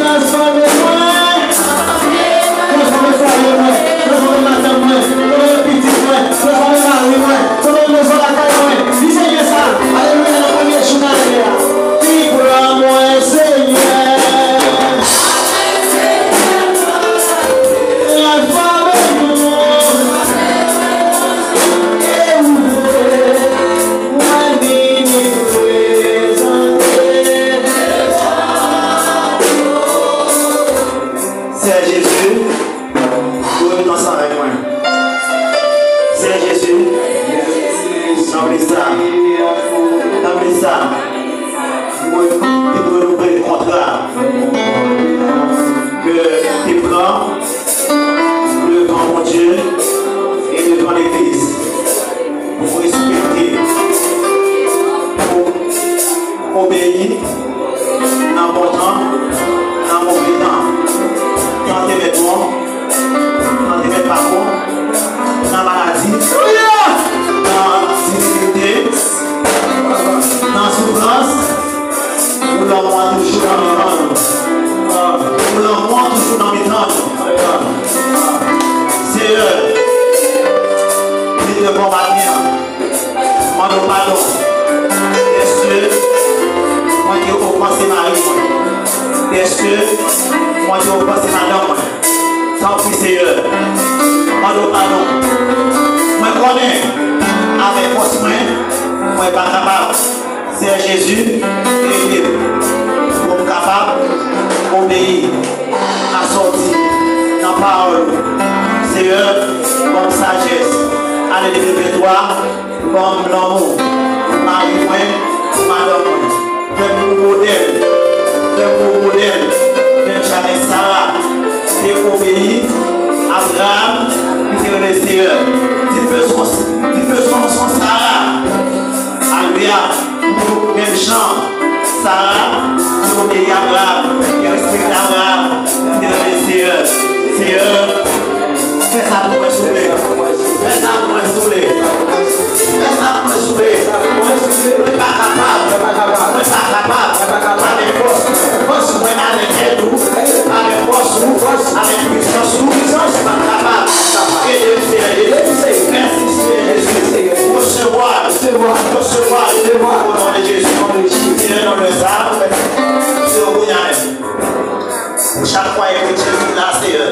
Transfòme mwen. Transfòme fwaye mwen. Transfòme madanm mwen. Transfòme pitit mwen. Transfòme mari mwen. Transfòme mezon lakay mwen. Di Senyè sa. Alelouya, nan premye jou nan ane a. Pi pran mwen, Senyè. Transfòme mwen. E ouvri mwen vini prezante. Sè Jezi, ou rete ansanm avèk mwen. Sè Jezi, tanpri sa, tanpri sa, mwen te pou renouvle kontra ke te pran devan Bondye e devan legliz. Pou respekte, pou obeyi nan bon tan, nan move tan. Tan te mèt bon, tan te mèt pa bon, nan maladi, nan difikilte, nan soufrans, Ou lanmou an toujou nan mitan nou. Ou lanmou an toujou nan mitan nou. Seyè, vin devan w maten an. Mande w padon. Dèske mwen te ofanse mari mwen. Dèske mwen te ofanse madanm mwen. Tanpri, Seyè, mande w padon. Mwen konnen, avèk fòs mwen, mwen pa kapab. Seyè Jezi, ede m pou m kapab obeyi a sa w di nan pawòl ou. Seyè, ban m sajès. Ane de mil venntwa, ban m lanmou pou mari mwen, pou madanm mwen. Fè m yon modèl. Fè m yon modèl. Menm jan avèk Sara te obeyi Abraram, li te rele Seyè. Dife sou, dife sou, sou Sara. Alelouya. Pou menm jan Sara te obeyi Abraram, li te respekte Abraram, li te rele Seyè. Seyè, fè sa pou mwen, souple. Fè sa pou mwen, souple. Fè sa pou mwen, souple. Resevwa, resevwa, resevwa. O non de Jezi. Senyè, nan lè sa, se ou kounye a menm. Chak fwa e pou Jezi la, Senyè.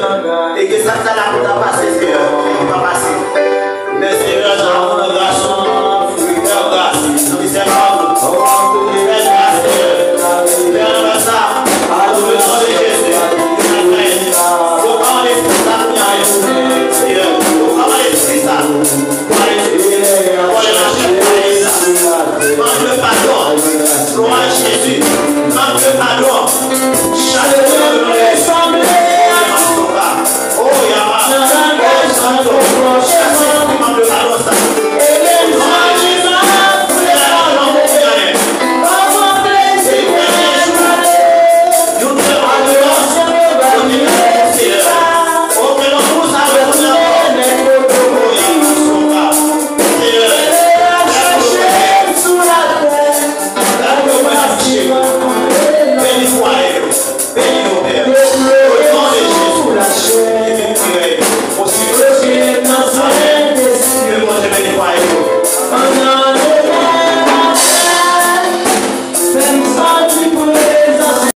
E ke sa k ta la pou ta pase, Senyè, ki pa pase. Men, Senyè,